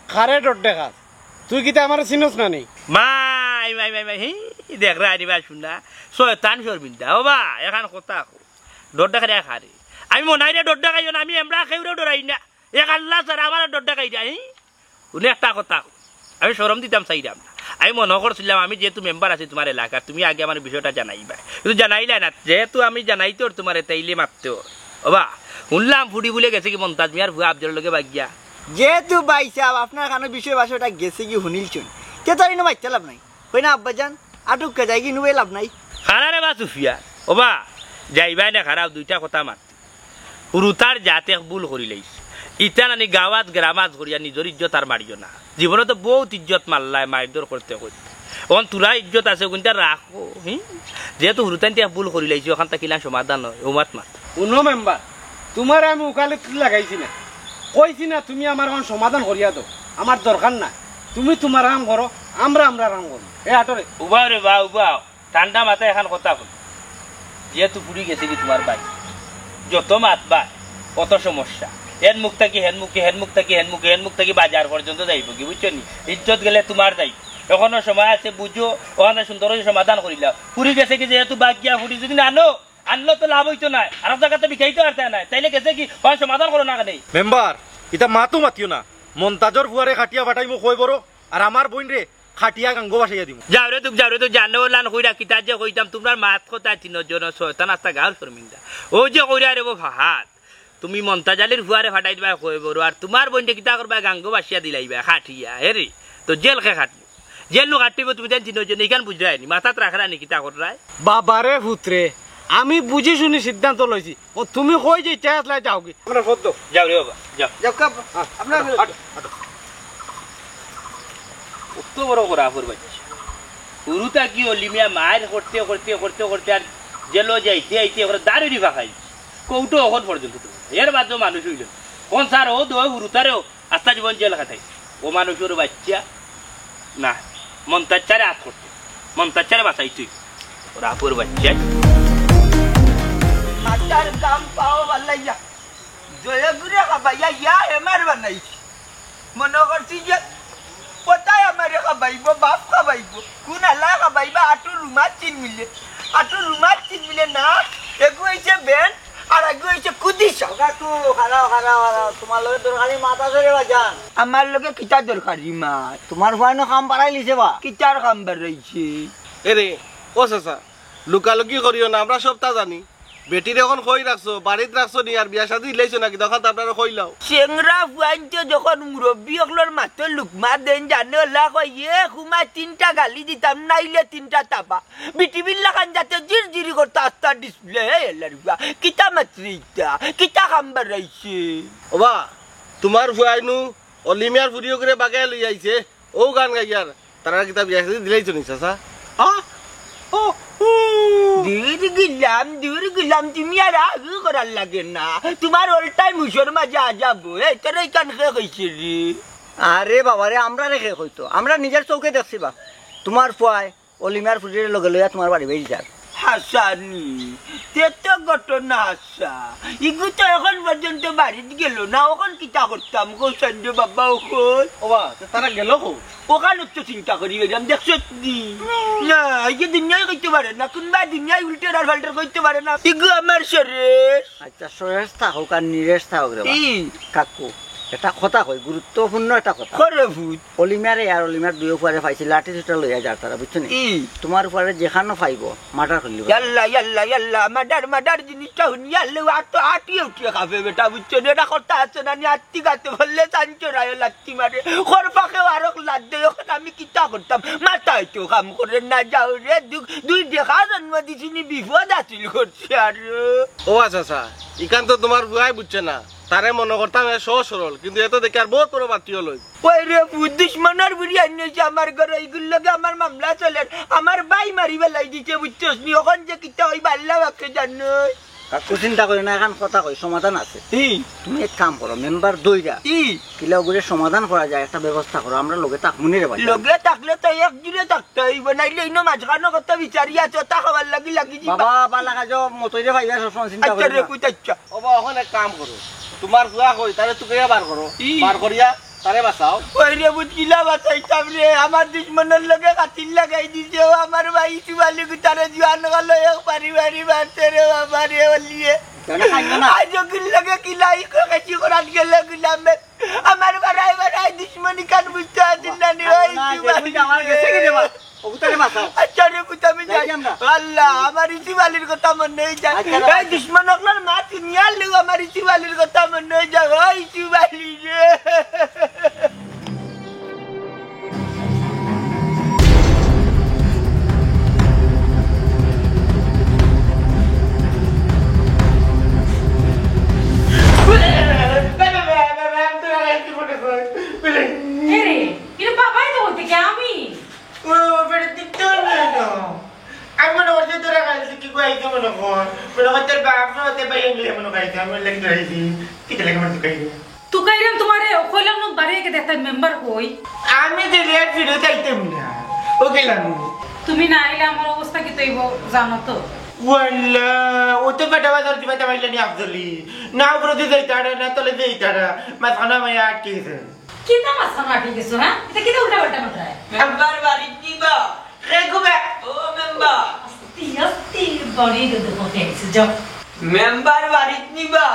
কারে ডর দেখাস? তুই কিতা আমারে চিনস না নি? মাই, মাই, মাই, মাই, হি, দেখ রে, আনি ভাই শুন না। শয়তান শর্মিন্দা, ওবা, এখান কথা কো। ডর দেখারে কারে? আমি মনাইরে ডর দেখাইও না, আমি এমরা কেউরেও ডরাই না। এক আল্লাহ ছাড়া আমার ডর দেখাই যায়, হি? উনি একটা কথা কো। আমি শরম দিতাম চাইরাম না। আমি মনে করছিলাম, আমি যেহেতু মেম্বার আছি তোমার এলাকার, তুমি আগে আমার বিষয়টা জানাইবা। কিন্তু জানাইলা না, যেহেতু আমি জানাইতে ওর তোমারে, তাইলে মাততে ওর। ওবা, শুনলাম ফুড়ি বুলে গেছে কি মন্তাজ মিয়ার ফুয়া আফজলর লগে বাগিয়া। যেহেতু ভাই সাহেব আপনার কানো বিষয় বাসয়টা গেছে কি হুনিলছুন, তে তো আর ইনো মাইতে লাভ নাই। কই না আব্বাজান, আটুক্কা যাই কি নুয়ে লাভ নাই। খানা রে বা সুফিয়া, ওবা, যাইবায় না খারাপ দুইটা কথা মাত। হুরুতার জাতে এক ভুল করিলাইছে। ইতা নানি গাওয়াত গ্রামাত করিয়া নিজর ইজ্জত আর মারিও না। জীবনে তো বউত ইজ্জত মারলায়, মারধর করতে করতে। অখন তোরা ইজ্জত আছে, অগুইনতা রাখো, হি? যেহেতু হুরুতাইন্তে এক ভুল করিলাইছে, অখান থাকিলা সমাধান অয়, ও মাত মাত। হুনো মেম্বার, তোমারে আমি উকালতি লাগাইছি না। কইছি না তুমি আমার অখন সমাধান করিয়া দেও, আমার দরকার নাই। তুমি তুমার কাম করো, আমরা আমরার কাম করমু। এ আটো রে। উবাও রে বা, উবাও। ঠান্ডা মাথায় এখান কথা কই। যেহেতু ফুরি গেছেগি তুমার ভাই, যত মাতবা, অত সমস্যা। এন মুখ থাকি হেন মুখে, হেন মুখ থাকি হেন মুখে, হেন মুখ থাকি বাজার পর্যন্ত যাইবোগি, বুঝছো নি? ইজ্জত গেলে তুমার যাইবো। এখনো সময় আছে, বুঝো, অখান সুন্দর করি সমাধান করিলাও। ফুরি গেছেগি যেহেতু বাদ গিয়া ফুরি যদি না আনো, আনলে তো লাভ অইতো নায়, আরক জাগাত তো বিকাইতে পারতায় নায়, তাইলে গেছেগি, অখান সমাধান করো না কেনে? মেম্বার, ইতা মাতো মাতিও না। মন্তাজর ফুয়ারে খাটিয়া ফাটাইমু কয় বড়, আর আমার বইনরে খাটিয়া গাঙ্গো ভাসাইয়া দিমু। যাও রে তুক, যাও রে তুক, জানো লান কইরা কিতা যে কইতাম, তুমরার মাত কথা তিনো জন শয়তান আস্তা গাঁওর শর্মিন্দা। অউ যে কইরা রে বো ফাহাদ, তুমি মন্তাজ আলীর ফুয়ারে ফাটাই দিবায় কয় বড়, আর তুমার বইনরে কিতা করবায় গাঙ্গো ভাসাইয়া দিলাইবায় খাটিয়া, হে রে, তো জেল খে খাটমু। জেল নু খাটিবো তুমি তাইন তিনো জনে, ইখান বুঝরায় নি, মাথাত রাখরায় নি, কিতা কররায়? বাবারে পুতরে, আমি বুঝি শুনি সিদ্ধান্ত লইছি। ও তুমি কই যে ইচ্ছা আসলে যাওগি। আমরা ফদ্দ। যাও রে বাবা, যাও। যাও, কাপ-, হ্যাঁ, আপনার হাঁটো, হাঁটো, হাঁটো। অত বড় করা আফর বাচ্চা। হুরুতা কি অলি মিয়া মাইর করতে, করতে, করতে, করতে আর জেলো যাইতে, যাইতে ওরা দাড়ি ফাঁকাই। কৌটো অখন পর্যন্ত তো। এর বাদেও মানুষ অইল। কোন স্যার ও দো হুরুতারেও আস্তা জীবন জেল খাটাই। ও মানুষর বাচ্চা। না, মন্তাজ চারে আত করতে। মন্তাজ চারে বাঁচাই তুই। ওরা আফর বাচ্চা। মাথার গাম পাও বাল্লাইয়া। জয়গুরে খাবাইয়া ইয়া এমার বানাইছি। মনো করছি যে কোথায় আমারে খাবাইবো, বাপ খাবাইবো। কোন আল্লায় খাবাইবা? আটু রুমাত চিন মিলে। আটু রুমাত চিন মিলে না। এগু অইছে বেন, আর এগু অইছে কুদিসা। ওগা তো খাড়াও, খাড়াও, খাড়াও। তুমার লগে দরকারি মাত আছে রে বাজান। আমার লগে কিতা দরকারি মাত? তুমার ফুয়াইন কাম বাড়াইলিছে বা? কিতার কাম বাড়াইছে? এরে, ও চাচা, লুকালুকি করিও না, আমরা সবতা জানি। বেটিরে অখন কই রাখছো, বাড়িত রাখছো নি, আর বিয়া শাদি দিলাইছো নাকি, তখন তো আপনারা কইলাও। চেংরা ফুয়াইন্তে যখন মুরব্বি অকলর মাতো লুকমা দেইন, জানে ওলা কয়, "এ খুমা তিনটা গালি দিতাম, নাইলে তিনটা তাবা।" বিটিবির লাখান যাতে জির জিরি করতা আস্তা ডিসপ্লে, হে এলার ফুয়া। কিতা মাতরে ইতা? কিতা কাম বাড়াইছে? ওবা, তুমার ফুয়াইনু অলিমিয়ার ফুরিও করে বাগায় লই আইছে। ও গান গাইয়ার, তারা কিতা বিয়া শাদি দিলাইছো নি, চাচা? আ? ও, উ। দূর গেলাম, দূর গেলাম, তুমি আর আগু করার লাগে না। তুমার all time হুশর মাঝে আ যাবো। এই, তোর এই কান খে কইছে রে? আরে বাবা রে, আমরা রে খে কইতো? আমরা নিজর চউখে দেখছি বা। তুমার ফুয়ায় অলিমার ফুরিরে লগে লইয়া তুমার বাড়ি বাইর যার। হাসানি, তে তো ঘটনা হাসা। ইগু তো অখন পর্যন্ত বাড়িত গেল না, অখন কিতা করতাম গো সঞ্জু বাবা অখন? ওবা, তে তারা গেল কো? অখান তো চিন্তা করি বেড়াম, দেখছত নি? না, এই যে দুনিয়ায় কইতে পারে না, কোনবা দুনিয়ায় উল্টের আর ফাল্টের কইতে পারে না। ইগু আমার শরীর। আচ্ছা, সরেশ থাকুক আর নিরেশ থাকুক রে বা। ই। কাকু, এটা কথা কই, গুরুত্বপূর্ণ এটা কথা। করে ভূত। অলিমারে আর অলিমার দুইও ফুয়ারে পাইছি, লাঠি সুটা লইয়া যার তারা, বুঝছো নি? ই। তুমার ফুয়ারে যেখানো পাইবো, মার্ডার করিলিবা। ইয়াল্লা, ইয়াল্লা, ইয়াল্লা, মার্ডার, মার্ডার জিনিসটা হুনিয়া আল্লে আত তো আটিয়ে উঠিয়ে খাবে বেটা, বুঝছো নি? এটা কথা আছে না নি? আত্তি গাতে বললে চাঞ্চর আয় লাত্তি মারে। খর পাখেও আরক লাত দেয়, অখন আমি কিতা করতাম? মাথায় তো কাম করে না, যাও রে, দুই, দুই দেখা জন্ম দিছিনি, বিপদ আছিল করছে আর। ও আচ্ছা, আচ্ছা, ইখান তো তুমার ফুয়ায় বুঝছে না। তারে মনো করতাম এ সহজ সরল, কিন্তু এ তো দেখি আর বউত বড় বাতি অইলো। ওই রে, বু-, দুশমনর বুড়ি আইন অইছে আমার ঘরো, ইগুর লগে আমার মামলা চলের। আমার ভাই মারি ফালাই দিছে, বুঝছস নি? অখন যে কিতা অইবো আল্লা পাকে জানইন। কাকু, চিন্তা করিও না, এখান কথা কই, সমাধান আছে। ই। তুমি এক কাম করো, মেম্বার দইরা। ই। কিলা অগুরে সমাধান করা যায়, একটা ব্যবস্থা করো, আমরা লগে থাকমুনি রে ভাই। লগে থাকলে তো এক জুড়ে থাকতে অইবো, নাইলে ইনো মাঝখানো কত বিচারি আছে, ওটা খাবার লাগি লাগি দিবা। বাবা, বালা কাজো মতইরে ভাইয়া সবসময় চিন্তা আচ্ছা করিও রে, না। বুঝ আচ্ছা। ওবা, অখন এক কাম করো, তুমার ফুয়া কই, তারে তুকাইয়া বার করো, ই। বার করিয়া তারে বাঁচাও। ওই রে, বুঝ কিলা বাঁচাইতাম রে, আমার দুশমনর লগে কাতিল লাগাই দিছে, ও আমার ভাই ইসু আলী গুতারে জুয়ান গেল, এক বাড়ি বাড়ি মারছে রে বাবা রে, অলিয়ে। কেন খাইবে না? আজ ওগুর লগে কিলা ই কাছি করাত গেল গুলামে। আমার বাড়াই বাড়াই দুশমনি কান বুঝতে আছিস না নি, ওই না, ইসু আলী দেখুন তো আমার গেছে কি রে বা? ওগুতারে বাঁচাও। আচ্ছা রে, বুঝ আমি যাই যাই। আমরা। আল্লাহ, আমার ইসু আলীর কথা মনে অই যায়। আচ্ছা, এই আচ্ছা। দুশমন অকলর মা দুনিয়ার লোক আমার ইসু আলীর কথা মনে অই যায়। ওই ইসু আলী রে। এরে, এরে বাবাই তো বলতে কি আমি? ও, বেটা, তুই তো না। আমি মনে করছি তোরা খাইছিস কি কইতে মনে কর। মনে কর তোর বাপ না হতে পাই আমি মনে খাইছি। আমি লাগি ধরাইছি। কি লাগে মনে খাইছি? কইলাম তোমারে, কইলাম না বাড়ি গিয়া দেখতাম মেম্বার কই। আমি যে লেট ফিরে যাইতাম না, ও গেলাম। তুমি না আইলে আমার অবস্থা কিতা অইবো জানো তো? ওয়াল্লা, ও তো বেটা বাজার দিবা, তা পাইলে নি আফজলি। না উপরে দিয়ে যাইতারা, না তলে দিয়ে যাইতারা। মাঝখানে আমি আটকে গেছে। কিতা মাঝখানে আটকে গেছো, হ্যাঁ? ইটা কিতা উল্টা পাল্টা মাতরায়? মেম্বার বাড়িত নিবা? রে গুবে। ও মেম্বার। আস্তে আস্তে বাড়ি গিয়া দেখো কে আইছে, যাও। মেম্বার বাড়িত নিবা?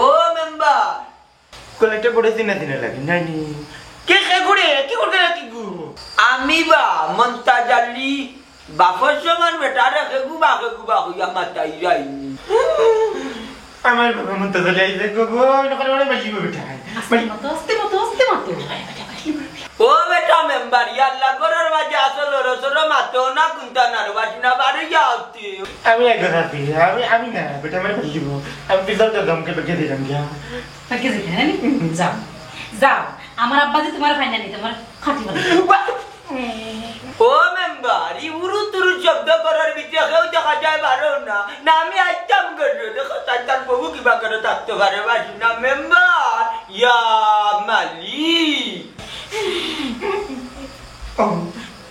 ও মেম্বার। গলাটা বড় চিনা চিনা লাগে, নানি। কে, কে ঘুরে? কি করতে লাগে গো? আমি বা মন্তাজ আলী, বাপর সমান বেটা রে, খেগু বা, খেগু বা কইয়া মাতাই যায়নি। আমার বাবা মন্তাজ আলী আইছে গো, গো, নকল করে বাজিব বেটা। আস্তে মাতো, আস্তে মাতো, আস্তে মাতো। ও বেটা মেম্বার, ইয়াল্লা ঘরর মাঝে আসল রসর মাতো না, কুন্তা না রে, বাসি না, বাড়ি যাও তুই। আমি এক কথা আছি, আমি, আমি না, বেটা আমার বাজিব। আমি পিছন তো দমকে বেঁকে দিলাম গিয়া। তাকে যেতে, হ্যাঁ? যাও, যাও। আমার আব্বা যে তোমার ফাইনাল নিতে, তোমার খাটি বলে। ও মেম্বার, ই উরু তুরু শব্দ করার ভিতরে কেউ দেখা যায় পারো না। না, আমি আইতাম কেন? দেখো, তাই তার বউ কিবা করে থাকতে পারে, বাসি না মেম্বার। ইয়া মালিক। ও,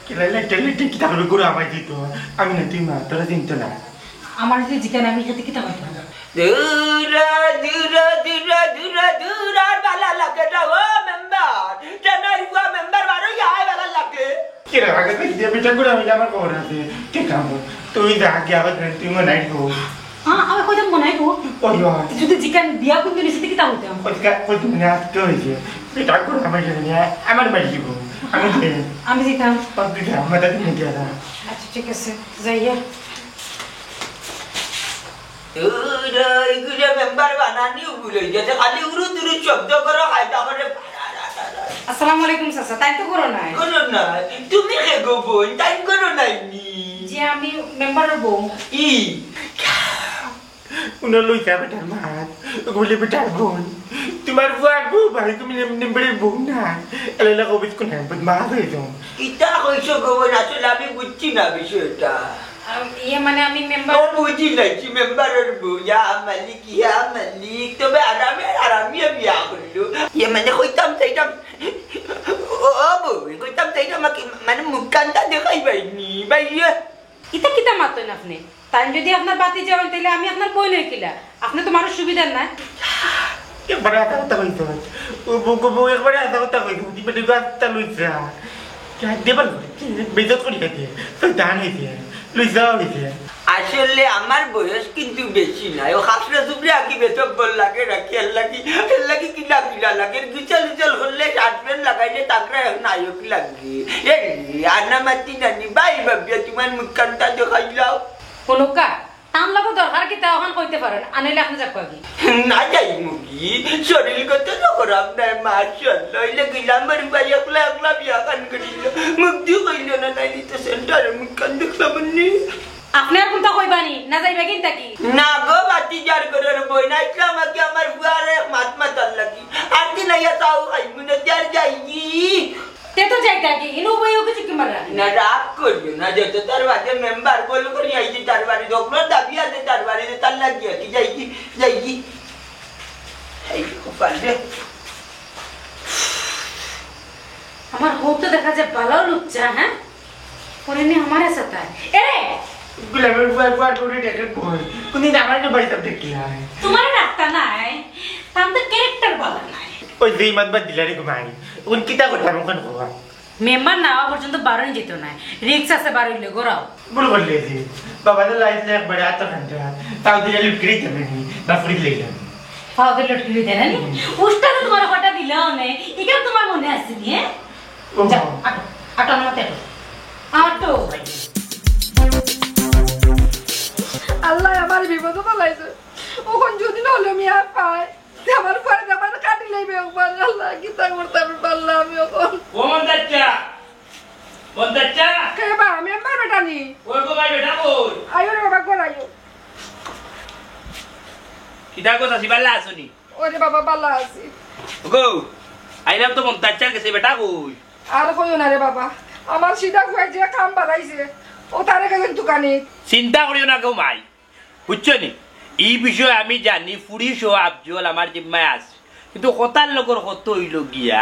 কিলা লেটে লেটে কিতা করবে, গুরু আমায় দিত। আমি না, তুই মা, তোরা চিনতো না। আমার যদি জিজ্ঞান, আমি খেতে কিতা করতাম? দূরা, দূরা, দূরা, দূরা, দূরা, আর বালা লাগে না, ও মেম্বার। কেন এই বুয়া মেম্বার বারো ইয়া বালা লাগে? কিরে, আগে তো গিয়ে বেটা গুরু আমি আমার খবর আছে। ঠিক আছে, তুই যা, গিয়ে আবার তুই মনে হয় গো। হ্যাঁ, আমি কইতাম মনে হয় গো। ওই, ওই। যদি জিজ্ঞান বিয়া কোন দিন হইছে, কিতা হইতাম? ওই কা-, ওই দিন আজকে হইছে। বেটা গুরু আমার জন্য, আমার বাড়ি দিব। আমি যে আমি যেতাম। বাদ দিতাম, আমার দাদি নিয়ে গেলাম। আচ্ছা, ঠিক আছে, যাইয়া। ওরে, এগুলো মেম্বার বানানি উগুলো, যাতে খালি উরু তুরু শব্দ করো, কায়দা করে। আসসালামু আলাইকুম চাচা, তাই তো করো নাই। করো নাই। তুমি কে গো বোন, তাই করো নাই নি? যে আমি মেম্বারের বউ। ই। উনার লইতা বেটার মাত, বলে বেটার বোন। তোমার বুয়ার বউ ভাই, তুমি মেম-, মেম্বারের বউ না। এলা এলা কবিত কোন হ্যাঁ, বদমাশ হয়ে যাও। কিতা কইছো গো বোন, আসলে আমি বুঝছি না বিষয়টা। আম, ইয়ে মানে আমি মেম্বার ও বুঝি লাইছি, মেম্বারের বউ, ইয়া মালিক, ইয়া মালিক। তবে আরামে, আরামে বিয়া করলো। ইয়ে মানে কইতাম চাইতাম, ও, ও বউ, কইতাম চাইতাম আমাকে মানে মুখ কান্তা দেখাই বাইনি, বাইয়ে। ইতা কিতা মাতইন আপনি? তাই যদি আপনার বাতি যাওয়ান, তাহলে আমি আপনার বই নই কিলা? আপনি তো মানুষ সুবিধার না। একবারে আধা কথা কইছো। ও বউ, বউ, একবারে আধা কথা কইছো। তুই বেটি গাছটা লইছা। যা দে বল, বেজত করি খাইতে। তো দান হইছে। লইছা হইছে। আসলে আমার বয়স কিন্তু বেশি নাই। ও হাফরে সুফরে আঁকি বেচক বল লাগে রাখি, এর লাগি, এর লাগি কিলা কিলা লাগে। গুচল উচল করলে শার্ট প্যান্ট লাগাইলে তাগড়া এক নায়ক লাগে। এই, আনা মাতি নানি, বাই বাবিয়া, তোমার মুখ কান্তা দেখাইলাও। হুনুক্কা, তান লগে দরকার কিতা অখান কইতে পারেন, আনিলে আপনি যাক কবি। না যাই মুগি, শরীর কত তো খারাপ নাই, মাশাআল্লাহ। অইলে গিলাম বাড়ি ভাই একলা একলা বিয়া খান করিল। মুখ দি কইল না, নাইলে তো সেন্টারে মুখ কান দেখলাম নি। আপনি আর কোনটা কইবানি, না যাইবা কিনতা কি? না গো, বাতি যার ঘরের বই, না ইসলাম আগে আমার বুয়ারে মাত মাতার লাগি। আর দিন আইয়া তাও খাইমু না, যার যাইগি। তে তো যাইতা কি, ইনো বইও কিছু কি মারা? না, রাগ করিও না, যত তার বাদে মেম্বার বল করি আইছি তার বাড়ি, দখলর দাবি আছে তার বাড়ি, তার লাগিয়া কি যাইগি, যাইগি। এই কপাল রে। আমার হৌ তো দেখা যায় বালাও লুচ্চা, হ্যাঁ? পরে নি আমারে সাতায়। এরে! গুলামের বুয়ার বুয়ার করে ডেকে বই। কোনদিন আমার না বাড়িতে দেখি হয়। তোমার রাখতা নাই। তাম তো ক্যারেক্টার বালা নাই। ওই যেই মাত বাদ দিলারে ঘুমাই। কোন কিতা করতাম ওখান খোয়া? মেম্বার না হওয়া পর্যন্ত বারোই যেত নাই। রিক্স আছে বারোইলে ঘোরাও। ভুল করলে যে। বাবা তো লাইফ একবারে আত ঘন্টা। তাও দিলে লুটকিরি দেবে নি। বা ফুরি দিলে। তাও দিলে লুটকিরি দেবে নি? উস্তাদে তোমার কটা দিলে অনে। ইখান তোমার মনে আছে নি, হ্যাঁ? ও যাও, মা। আটো, আটো, আমার মতে আটো। আটো। আল্লাহ আমার বিপদে ফালাইছে। ওখান যদি না হলে আমি আর পাই। আমার পরে আমার কাটি লইবে একবার। আল্লাহ, কিতা করতাম পারলাম আমি এখন। ও মন্তাচ্চা, মন্তাচ্চা। কে বা, মেম্বার বেটা নি? ওই গো ভাই, বেটা কই? আইও রে বাবা, ঘর আইও। কিতা গো, চাচি বালা আছো নি? ওরে বাবা, বালা আছি। গো, আইলাম তো মন্তাচ্চার গেছে, বেটা কই? আর কইও না রে বাবা, আমার সিধা খুয়াই যে কাম বাড়াইছে, ও তারে গেছেন দোকানে। চিন্তা করিও না গো মাই, বুঝছো নি? এই বিষয়ে আমি জানি, ফুরি সহ আফজল আমার জিম্মায় আছে। কিন্তু কথার লগর কথা অইলো গিয়া,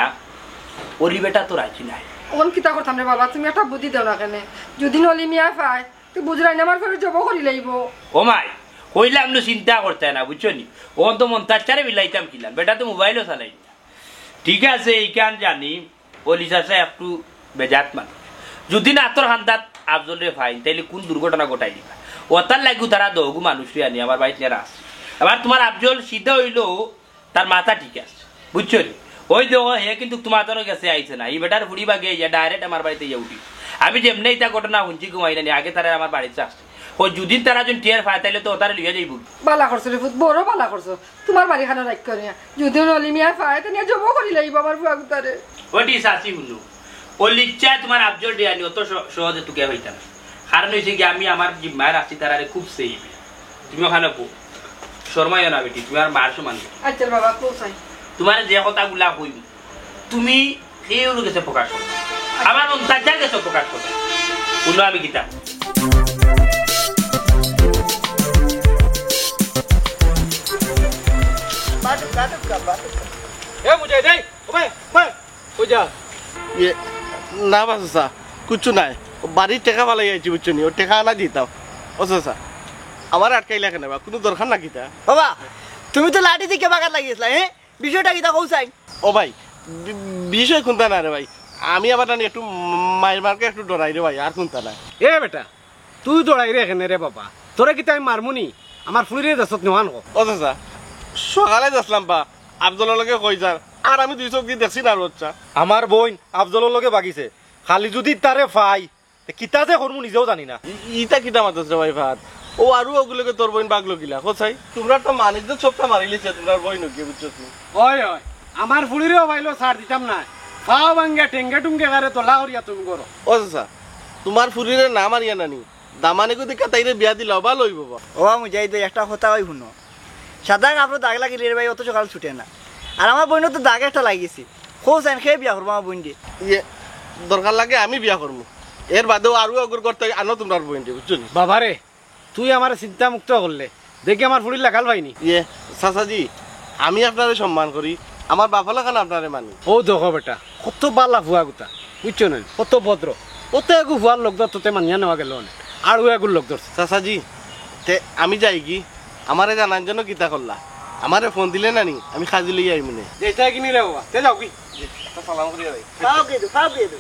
অলি বেটা তো রাজি নাই। অখন কিতা করতাম রে বাবা, তুমি একটা বুদ্ধি দেও না কেনে? যদি অলি মিয়া পায়, তে বুঝরায় না আমার ঘরে জবো করি লাইবো। ও মাই, কইলাম নু চিন্তা করতায় না, বুঝছো নি? অখন তো মন্তাজ চাচারে বিলাইতাম কিলান, বেটা তো মোবাইলও চালাইন না। ঠিক আছে, ইখান জানি, অলি চাচা একটু বেজাত মানুষ। যদি না তোর খান্দাত আফজলরে পাইন, তাইলে কুন দুর্ঘটনা ঘটাই দিবা। অতার লাগিউ তারা দহগু মানুষরে আনি আমার বাড়িত নিয়া রাখছে। আবার তুমার আফজল সিধা অইলো, তার মাথা ঠিক আছে, বুঝছো নি? ওই দেখো, হে কিন্তু তুমার তানর গেছে আইছে না, ই বেটার ফুড়ি বাগে ইয়া direct আমার বাড়িত ইয়া উঠি। আমি যেমনে ইতা ঘটনা হুনছি ঘুমাই না নি, আগে তারা আমার বাড়িত আসছে। ও যুদিন তারা যুদিন টের পায়, তাইলে তো অতারে লইয়া যাইবো। বালা করছো রে পুত, বড় বালা করছো। তুমার বাড়ি খানো রাখিও না। যুদি অলি মিয়া পায়, তে নিয়া জবো করি লাইবো আমার ফুয়া গুতারে। ওটি চাচি হুনো, অলি চাচায় তুমার আফজলরে আনি অত স-, সহজে তুকাইয়া পাইতা না। কারণ অইছে কি, আমি আমার জিম্মায় রাখছি তারারে খুব safe। তুমি অখানো বউ। শরমাইও না বেটি, তুমি আমার মার সমান। আচ্ছা বাবা, কও চাই। তুমারে যে কথাগুলা কইমু, তুমি কেউর গেছে প্রকাশ করো না। আমার মন্তাজ চাচার গেছে প্রকাশ করো। হুনো আমি কিতা। এ মুজাহিদ, এই, ও ভাই, ভাই, ওই যা। ইয়ে, না বা চাচা, কিচ্ছু নাই। বাড়িত টেকা ফালাই আইছি, বুঝছো নি? অউ টেকা আনা দিতাম। ও চাচা, আমারে আটকাইলা কেনে বা? কুনু দরকার না কিতা? বাবা, তুমি তো লাঠি দিয়া বাগাত লাগিছলা, হে? বিষয়টা কিতা কও চাই? ও ভাই, বি-, বিষয় কুন্তা না রে ভাই। আমি আবার নানি একটু মাইর মারকে একটু ডরাই রে ভাই, আর কুন্তা না। এ বেটা, তুই ডরাইরে কেনে রে বাবা? তোরে কিতা আমি মারমু নি? আমার ফুড়িরে দেশত নেওয়ান কো। ও চাচা, সকালে যাইছলাম বা, আফজলর লগে কই যার, আর আমি দুই চউখ দি দেখছি না আর বাচ্চা। আমার বইন আফজলর লগে বাগিছে, খালি যুদি তারে পাই, তে কিতা যে করমু নিজেও জানি না। ই-, ইতা কিতা মাতস রে ভাই ফাহাদ? অউ আরু অগুর লগে তোর বইন বাগলো কিলা? কও চাই, তুমরার তো মান ইজ্জত সবটা মারিলিছে, তুমরার বইন অগিয়ে, বুঝছস নি? ওই, ওই, আমার ফুড়িরেও পাইলো ছাড় দিতাম না। পাও ভাঙ্গিয়া ঠেঙ্গে টুঙ্গে গারে তোলা করিয়া তুমি করো। ও চাচা, তুমার ফুড়িরে না মারিয়া নানি, দামানিগু দেখিয়া তাইরে বিয়া দিলাও, ভালা অইবো বা। ও মুজাহিদ, একটা কথা কই হুনো, সাদা কাপড়ো দাগ লাগিলে রে ভাই, অত সকাল ছুটে না। আর আমার বইনর তো দাগ একটা লাগিছে। কও চাইন, কে বিয়া করবো আমার বইনরে? ইয়ে, দরকার লাগে আমি বিয়া করমু। এর বাদেও আরু অগুর করতে আনো তুমরার বইনরে, বুঝছো নি? বাবারে, তুই আমারে চিন্তা মুক্ত করলে। দেখি আমার ফুড়ির লাখাল পাইনি। ইয়ে, চাচাজি, আমি আপনারে সম্মান করি, আমার বাফর লাখান আপনারে মানি। ও দেখো বেটা, কত বালা ফুয়া গুতা, বুঝছো না? কত ভদ্র। অত এগু ফুয়ার লোক ধরতো তে মানিয়া নেওয়া গেল না। আর ও এগুর লোক ধরছে। চাচাজি, তে আমি যাইগি, আমারে জানাইন যেন কিতা করলা। আমারে ফোন দিলে নানি, আমি কাজি লইয়া আইমুনে। যেটা কিনি রে বাবা, তে যাও কি? একটা সালাম করি যাই। খাও কে দে, খাও কে দে।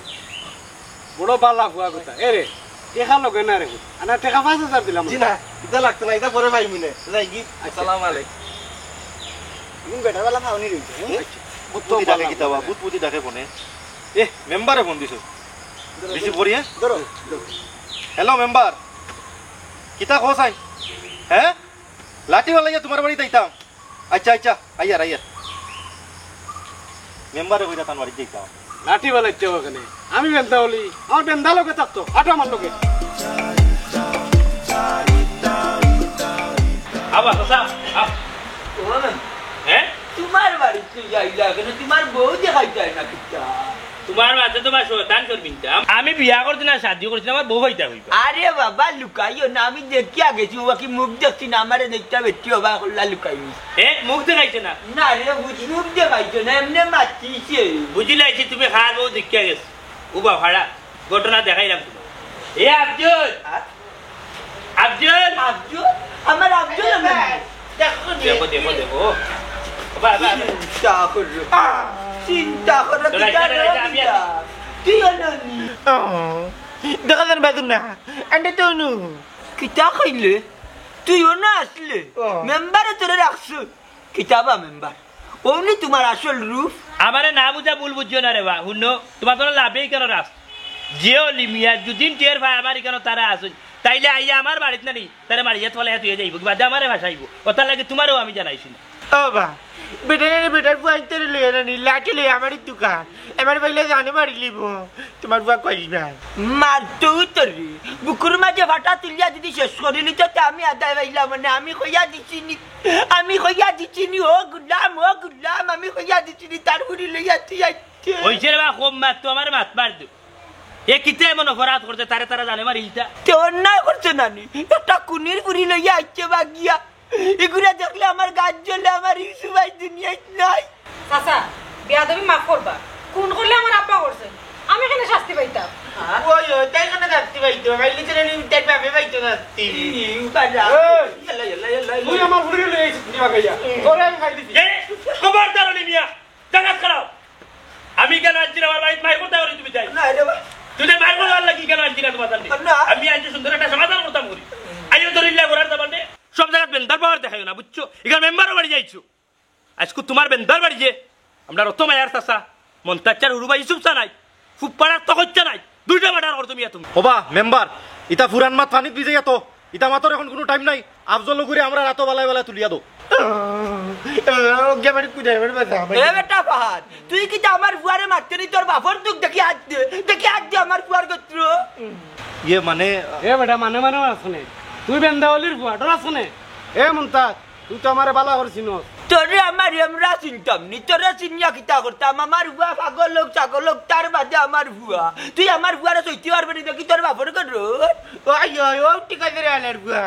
বড় বালা ফুয়া গুতা। এ রে, টেকা লগে না রে। আনা টেকা পাঁচ হাজার দিলাম। জি না, ইতা লাগতো না, ইতা পরে পাইমুনে। যাইগি? আচ্ছা। আসসালামু আলাইকুম। তুমি বেটা বালা খাওনি রইছে, হ্যাঁ? আচ্ছা। কত বুদ্ধি ডাকে বালা কিতা বা, ফুয়া। বুদ্ধ বুদ্ধি ডাকে ফোনে। এ, মেম্বারে ফোন দিছো। ধরো, বেশি ধরো। পড়ি, হ্যাঁ? ধরো, ধরো। হ্যালো মেম্বার, কিতা কও চাই? হ্যাঁ? লাঠি ফালাইয়া তুমার বাড়িত আইতাম। আচ্ছা, আচ্ছা, আইয়ার, আইয়ার। মেম্বারে কইরা তান বাড়িত যাইতাম। লাঠি ফালাইতে হবে কেনে? আমি বেন্দা অলি, আমার বেন্দা লগে থাকতো, আটো আমার লগে। আবার, চাচা, আ- হ্যাঁ? তুমার বাড়িত তুই যাইলা কেনে? তুমার বউ দেখাইতায় না কিতা? তুমার মাঝে তুমার শয়তান শর্মিন্দা। আমি বিয়া করছি না, শাদি করছি না, আমার বউ পাইতা কইবা। আরে বাবা, লুকাইও না, আমি দেখিয়া গেছি, ও বাকি মুখ দেখছি না, আমারে দেখিয়া বেটি অবাক করলা লুকাইনি। এ, মুখ দেখাইছে না? না রে, বুঝ-, মুখ দেখাইছে না, এমনে মাতিছে। বুঝিলাইছি, তুমি কার বউ দেখিয়া গেছো। ও বাবা, ঘটনা দেখাইলাম তোমার। এ আব্দুল, আর? আফজল! আফজল? আমার আফজল আমার নাম। দেখো নি। দেখো, দেখো, দেখো। বাবা, বাবা। চিন্তা করো। চিন্তা করো, দাঁড়া, দাঁড়া, দাঁড়া, আমি আছি। তুই অনো নি। ও, দেখা যান বাদুর না। আন্ডে তো নু। কিতা কইলে? তুই অনো আসলে? ও। মেম্বারে তোরে রাখছো। কিতা বা মেম্বার? অউ নি তুমার আসল রূপ? আমারে না বুঝা ভুল বুঝিও না রে বা। হুনো, তুমার তো লাভেই কেন রাস? যে অলি মিয়া, যুদিন টের পায় আমার ইকানো তারা আছইন, তাইলে আইয়া আমার বাড়িত না নি, তারে মারিয়া তোলা তুই যাইবো, কি বাদে আমারে ভাসাইবো। অতার লাগি তুমারেও আমি জানাইছি না। ও বা, বেটারে, বেটার ফুয়াইন্তরে লইয়া না নি, লাঠি লইয়া আমারে তুকাইন। আমার বাইলে জানে মারিলিবো, তুমার ফুয়া কইল না। মারতো তোরে, বুকুর মাঝে ফাটা তুলিয়া যদি শেষ করিলি তো তে আমি আদায় পাইলাম মানে, আমি কইয়া দিছি নি। আমি কইয়া দিছি নি, ও গুলাম, ও গুলাম, আমি কইয়া দিছি নি, তার ফুড়ি লইয়া তুই আইতে। অইছে রে বা, কম মাত, তুই আমারে মাত মার দে। এ কিতা এমন অপরাধ করছে, তারে তারা জানে মারিলিতা? তে অন্যায় করছে না নি? একটা কুনির ফুড়ি লইয়া আইছে বাগিয়া। ইগুরে দেখলে আমার গাত জ্বলে, আমার ইউসুফ ভাই দুনিয়াত নাই। চাচা, বেয়াদবি মাফ করবা। খুন করলে আমার আব্বা করছে, আমি কেনে শাস্তি পাইতাম? ওই, ওই, তাই কেনে শাস্তি পাইতো? পাইলে তো আমি তার বাপে পাইতো শাস্তি। এই, বাবা। এই, ইয়াল্লা, ইয়াল্লা, ইয়াল্লা, ইয়াল্লা। তুই আমার ফুড়ি লই আইছিস নি বাগাইয়া? তোরে আমি খাই দিছি। এ, খবরদার অলি মিয়া, জাগাত খাড়াও। আমি কেনে আনছি না আমার বাড়িত মাইর করতা করি তুমি তাই? না রে বা। তুমি তাই মাইর করবার লাগি কেনে আনছি না তোমার সামনে? না। আমি আনছি সুন্দর একটা সমাধান করতাম করি। আইও তো রিল্লা করার যাবার নে। সব জাগাত বেন্দার পাওয়ার দেখাইও না, বুঝছো? ইখান মেম্বারও বাড়ি যাইছো। আইজকু তুমার বেন্দার বাড়ি যে, আমরার অত মায়ার চাচা, মন্তাজ চাচার হুরু ভাই ইউসুফ চাচা নাই, ফুপ্পাড়ার তো কইচ্ছা নাই, দুইটা মার্ডার করতো মিয়া তুমি। ওবা, মেম্বার, ইতা ফুরান মাত পানিত ভিজাইয়া তো, ইতা মাতর এখন কুনু টাইম নাই, আফজল ওগুরে আমরার আতো বালায় বালায় তুলিয়া দেও। ওগিয়া বাড়ি কুদাই আমার বাসা, আমার এ বেটা ফাহাদ, তুই কিতা আমার ফুয়ারে মারতে নি? তোর বাপর দুখ দেখি হাত দে, দেখি হাত দে আমার ফুয়ার গোত্র। ইয়ে মানে এ বেটা, মানে মানে আছে নে। তুই বেন্দা অলির ফুয়া, ডর আছে নে। এ মন্তাজ, তুই তো আমারে বালা করি চিনস। তোরে আমার আমরা চিনতাম নি, তোরে চিনিয়া কিতা করতাম? আমার ফুয়া পাগল হোক, ছাগল হোক, তার বাদে আমার ফুয়া। তুই আমার ফুয়ারে সইতে পারবে নি, দেখি তোর বাপর করো। ওই, ওই, ও ঠিক আছে রে, আলার ফুয়া।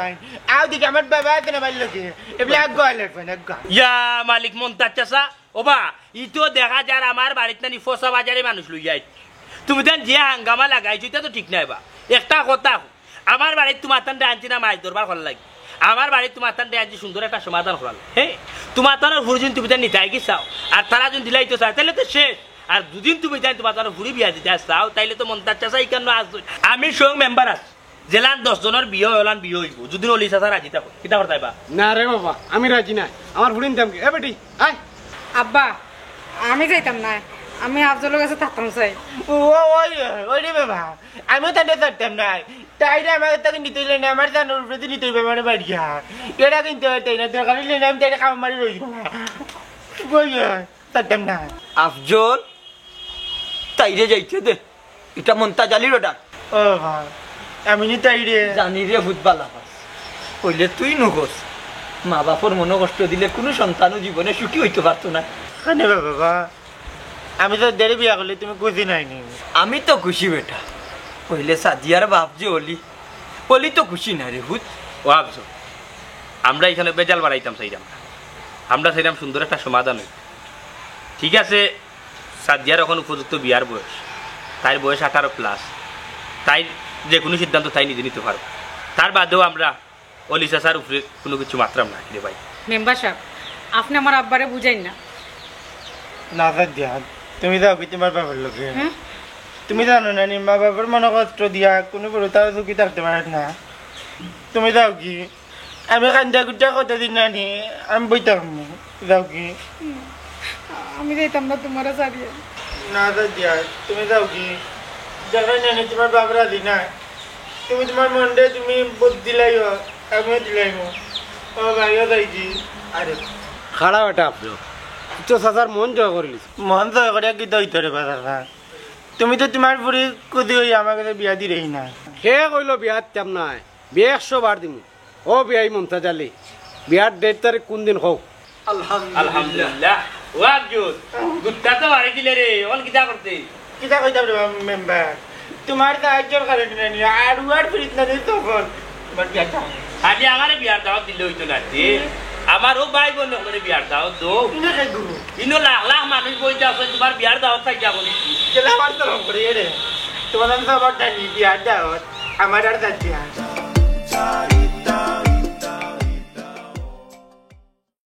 আও দেখি আমার বাবা আছে না বাড়ির লগে। এবলা আগুয়া আলার ফুয়া, আগুয়া। ইয়া মালিক মন্তাজ চাচা, ওবা, ই তো দেখা যার আমার বাড়িত নানি ফসা বাজারে মানুষ লইয়া আইছে। তুমি তান যে হাঙ্গামা লাগাইছো, ইটা তো ঠিক নায় বা। একটা কথা কও, আমার বাড়িত তুমার তানরে আনছি না মাছ ধরবার করার লাগি। আমার বাড়িত তুমার তানরে আনছি সুন্দর একটা সমাধান করার লাগি। হে, তুমার তানর ফুড়ি যদি তুমি তান নিতায় গি চাও, আর তারা যদি দিলাইতো চায়, তাইলে তো শেষ। আর দুদিন তুমি তাই তুমার তানর ফুড়ি বিয়া দিতায় চাও, তাইলে তো মন্তাজ চাচা ইখানো আসো। আমি স্বয়ং মেম্বার আছি। যেলান দশ জনর বিয়া অয়, অলান বিয়া অইবো। যদি অলি চাচা রাজি থাকো, কিতা করতায় বা? না রে বাবা, আমি রাজি নায়। আমার ফুড়ি নিতাম কি? এ বেটি, আয়। আব্বা, আমি যাইতাম নায়, আমি আফজলর গেছে থাকতাম চাই। ও, ওই, ওই রে বাবা, আমিও তানরে ছাড়তাম নায়। তাইরে আমার তাকে নিতে অইলে না, আমার তানর উপরে নিতে অইবো আমার বাড়িয়া। এরা কিন্তু তাই না, দরকার অইলে না, আমি তাইরে কাম মারি রই। ওই, ওই। ছাড়তাম না। আফজল, তাইরে যাইতে দে। ইটা মন্তাজ আলীর অর্ডার। ও ভাই, আমি নি তাইরে। জানি রে, ভূত বালা পাস। কইলে তুই নুকস। মা বাপর মনো কষ্ট দিলে কুনু সন্তানও জীবনে সুখী অইতো পারতো না। কেনে রে বাবা? আমি তো দেরি বিয়া করলে তুমি খুশি নায় নি। আমি তো খুশি বেটা। কইলে সাদিয়ার বাপ যে অলি, অলি তো খুশি না রে ভূত। ও আফজল, আমরা ইখানো বেজাল বাড়াইতাম চাইরাম না। আমরা চাইরাম সুন্দর একটা সমাধান অইতো। ঠিক আছে, সাদিয়ার অখন উপযুক্ত বিয়ার বয়স, তাইর বয়স আঠারো প্লাস, তাইর যেকুনু সিদ্ধান্ত তাই নিজে নিতো পারবো। তার বাদেও আমরা অলি চাচার উপরে কুনু কিচ্ছু মাতরাম না রে ভাই। মেম্বার সাব, আপনে আমার আব্বারে বুঝাইন না। না সাদিয়া, তুমি যাওগি তুমার বাবার লগে। হুম? তুমি জানো না নি, মা বাবার মনো কষ্ট দিয়া কুনু বড় তারা সুখী থাকতে পারে না। তুমি যাওগি। আমি কান্দা কুটা কতদিন নানি, আমি বইতাম। যাওগি। আমি যাইতাম না তুমারে ছাড়িয়া। না সাদিয়া, তুমি যাওগি। দেখো নানি, তুমার বাপ রাজি না। তুমি তুমার মনরে তুমি বুঝ দিলাইও, আমিও দিলাইমু। ও ভাইও যাইগি। আরে খাড়া বেটা আপনি। তো চাচার মন জয় করিলিস। মন জয় করিয়া কিতা অইতো রে বা চাচা? তুমি তো তুমার ফুড়ি খুশি অইয়া আমার গেছে বিয়া দিরায় না। কে কইলো বিয়া দিতাম নায়? বিয়া একশো বার দিমু। ও বিয়াই মন্তাজ আলী, বিয়ার ডেট তারিখ কুনদিন কও? আলহামদুলিল্লাহ। আলহামদুলিল্লাহ। ও আফজল, গুত্তা তো মারি দিলে রে, অখন কিতা করতে? কিতা কইতাম রে বা মেম্বার? তুমার সাহায্যর কারণে নানি, আর উয়ার ফিরিত নানি তখন। তুমার বিয়ার দাওয়াত। খালি আমারে বিয়ার দাওয়াত দিলে অইতো না রে। আমার ও ভাই বইন অকলরে বিয়ার দাওয়াত দেও। ইনো লাখ লাখ মানুষ বইতা আছে, তুমার বিয়ার দাওয়াত খাইয়া করি। গেলে আমার তো রং করে রে। তুমার নাম তো আমার ডানি বিয়ার দাওয়াত। আমার আর যাচ্ছি আর।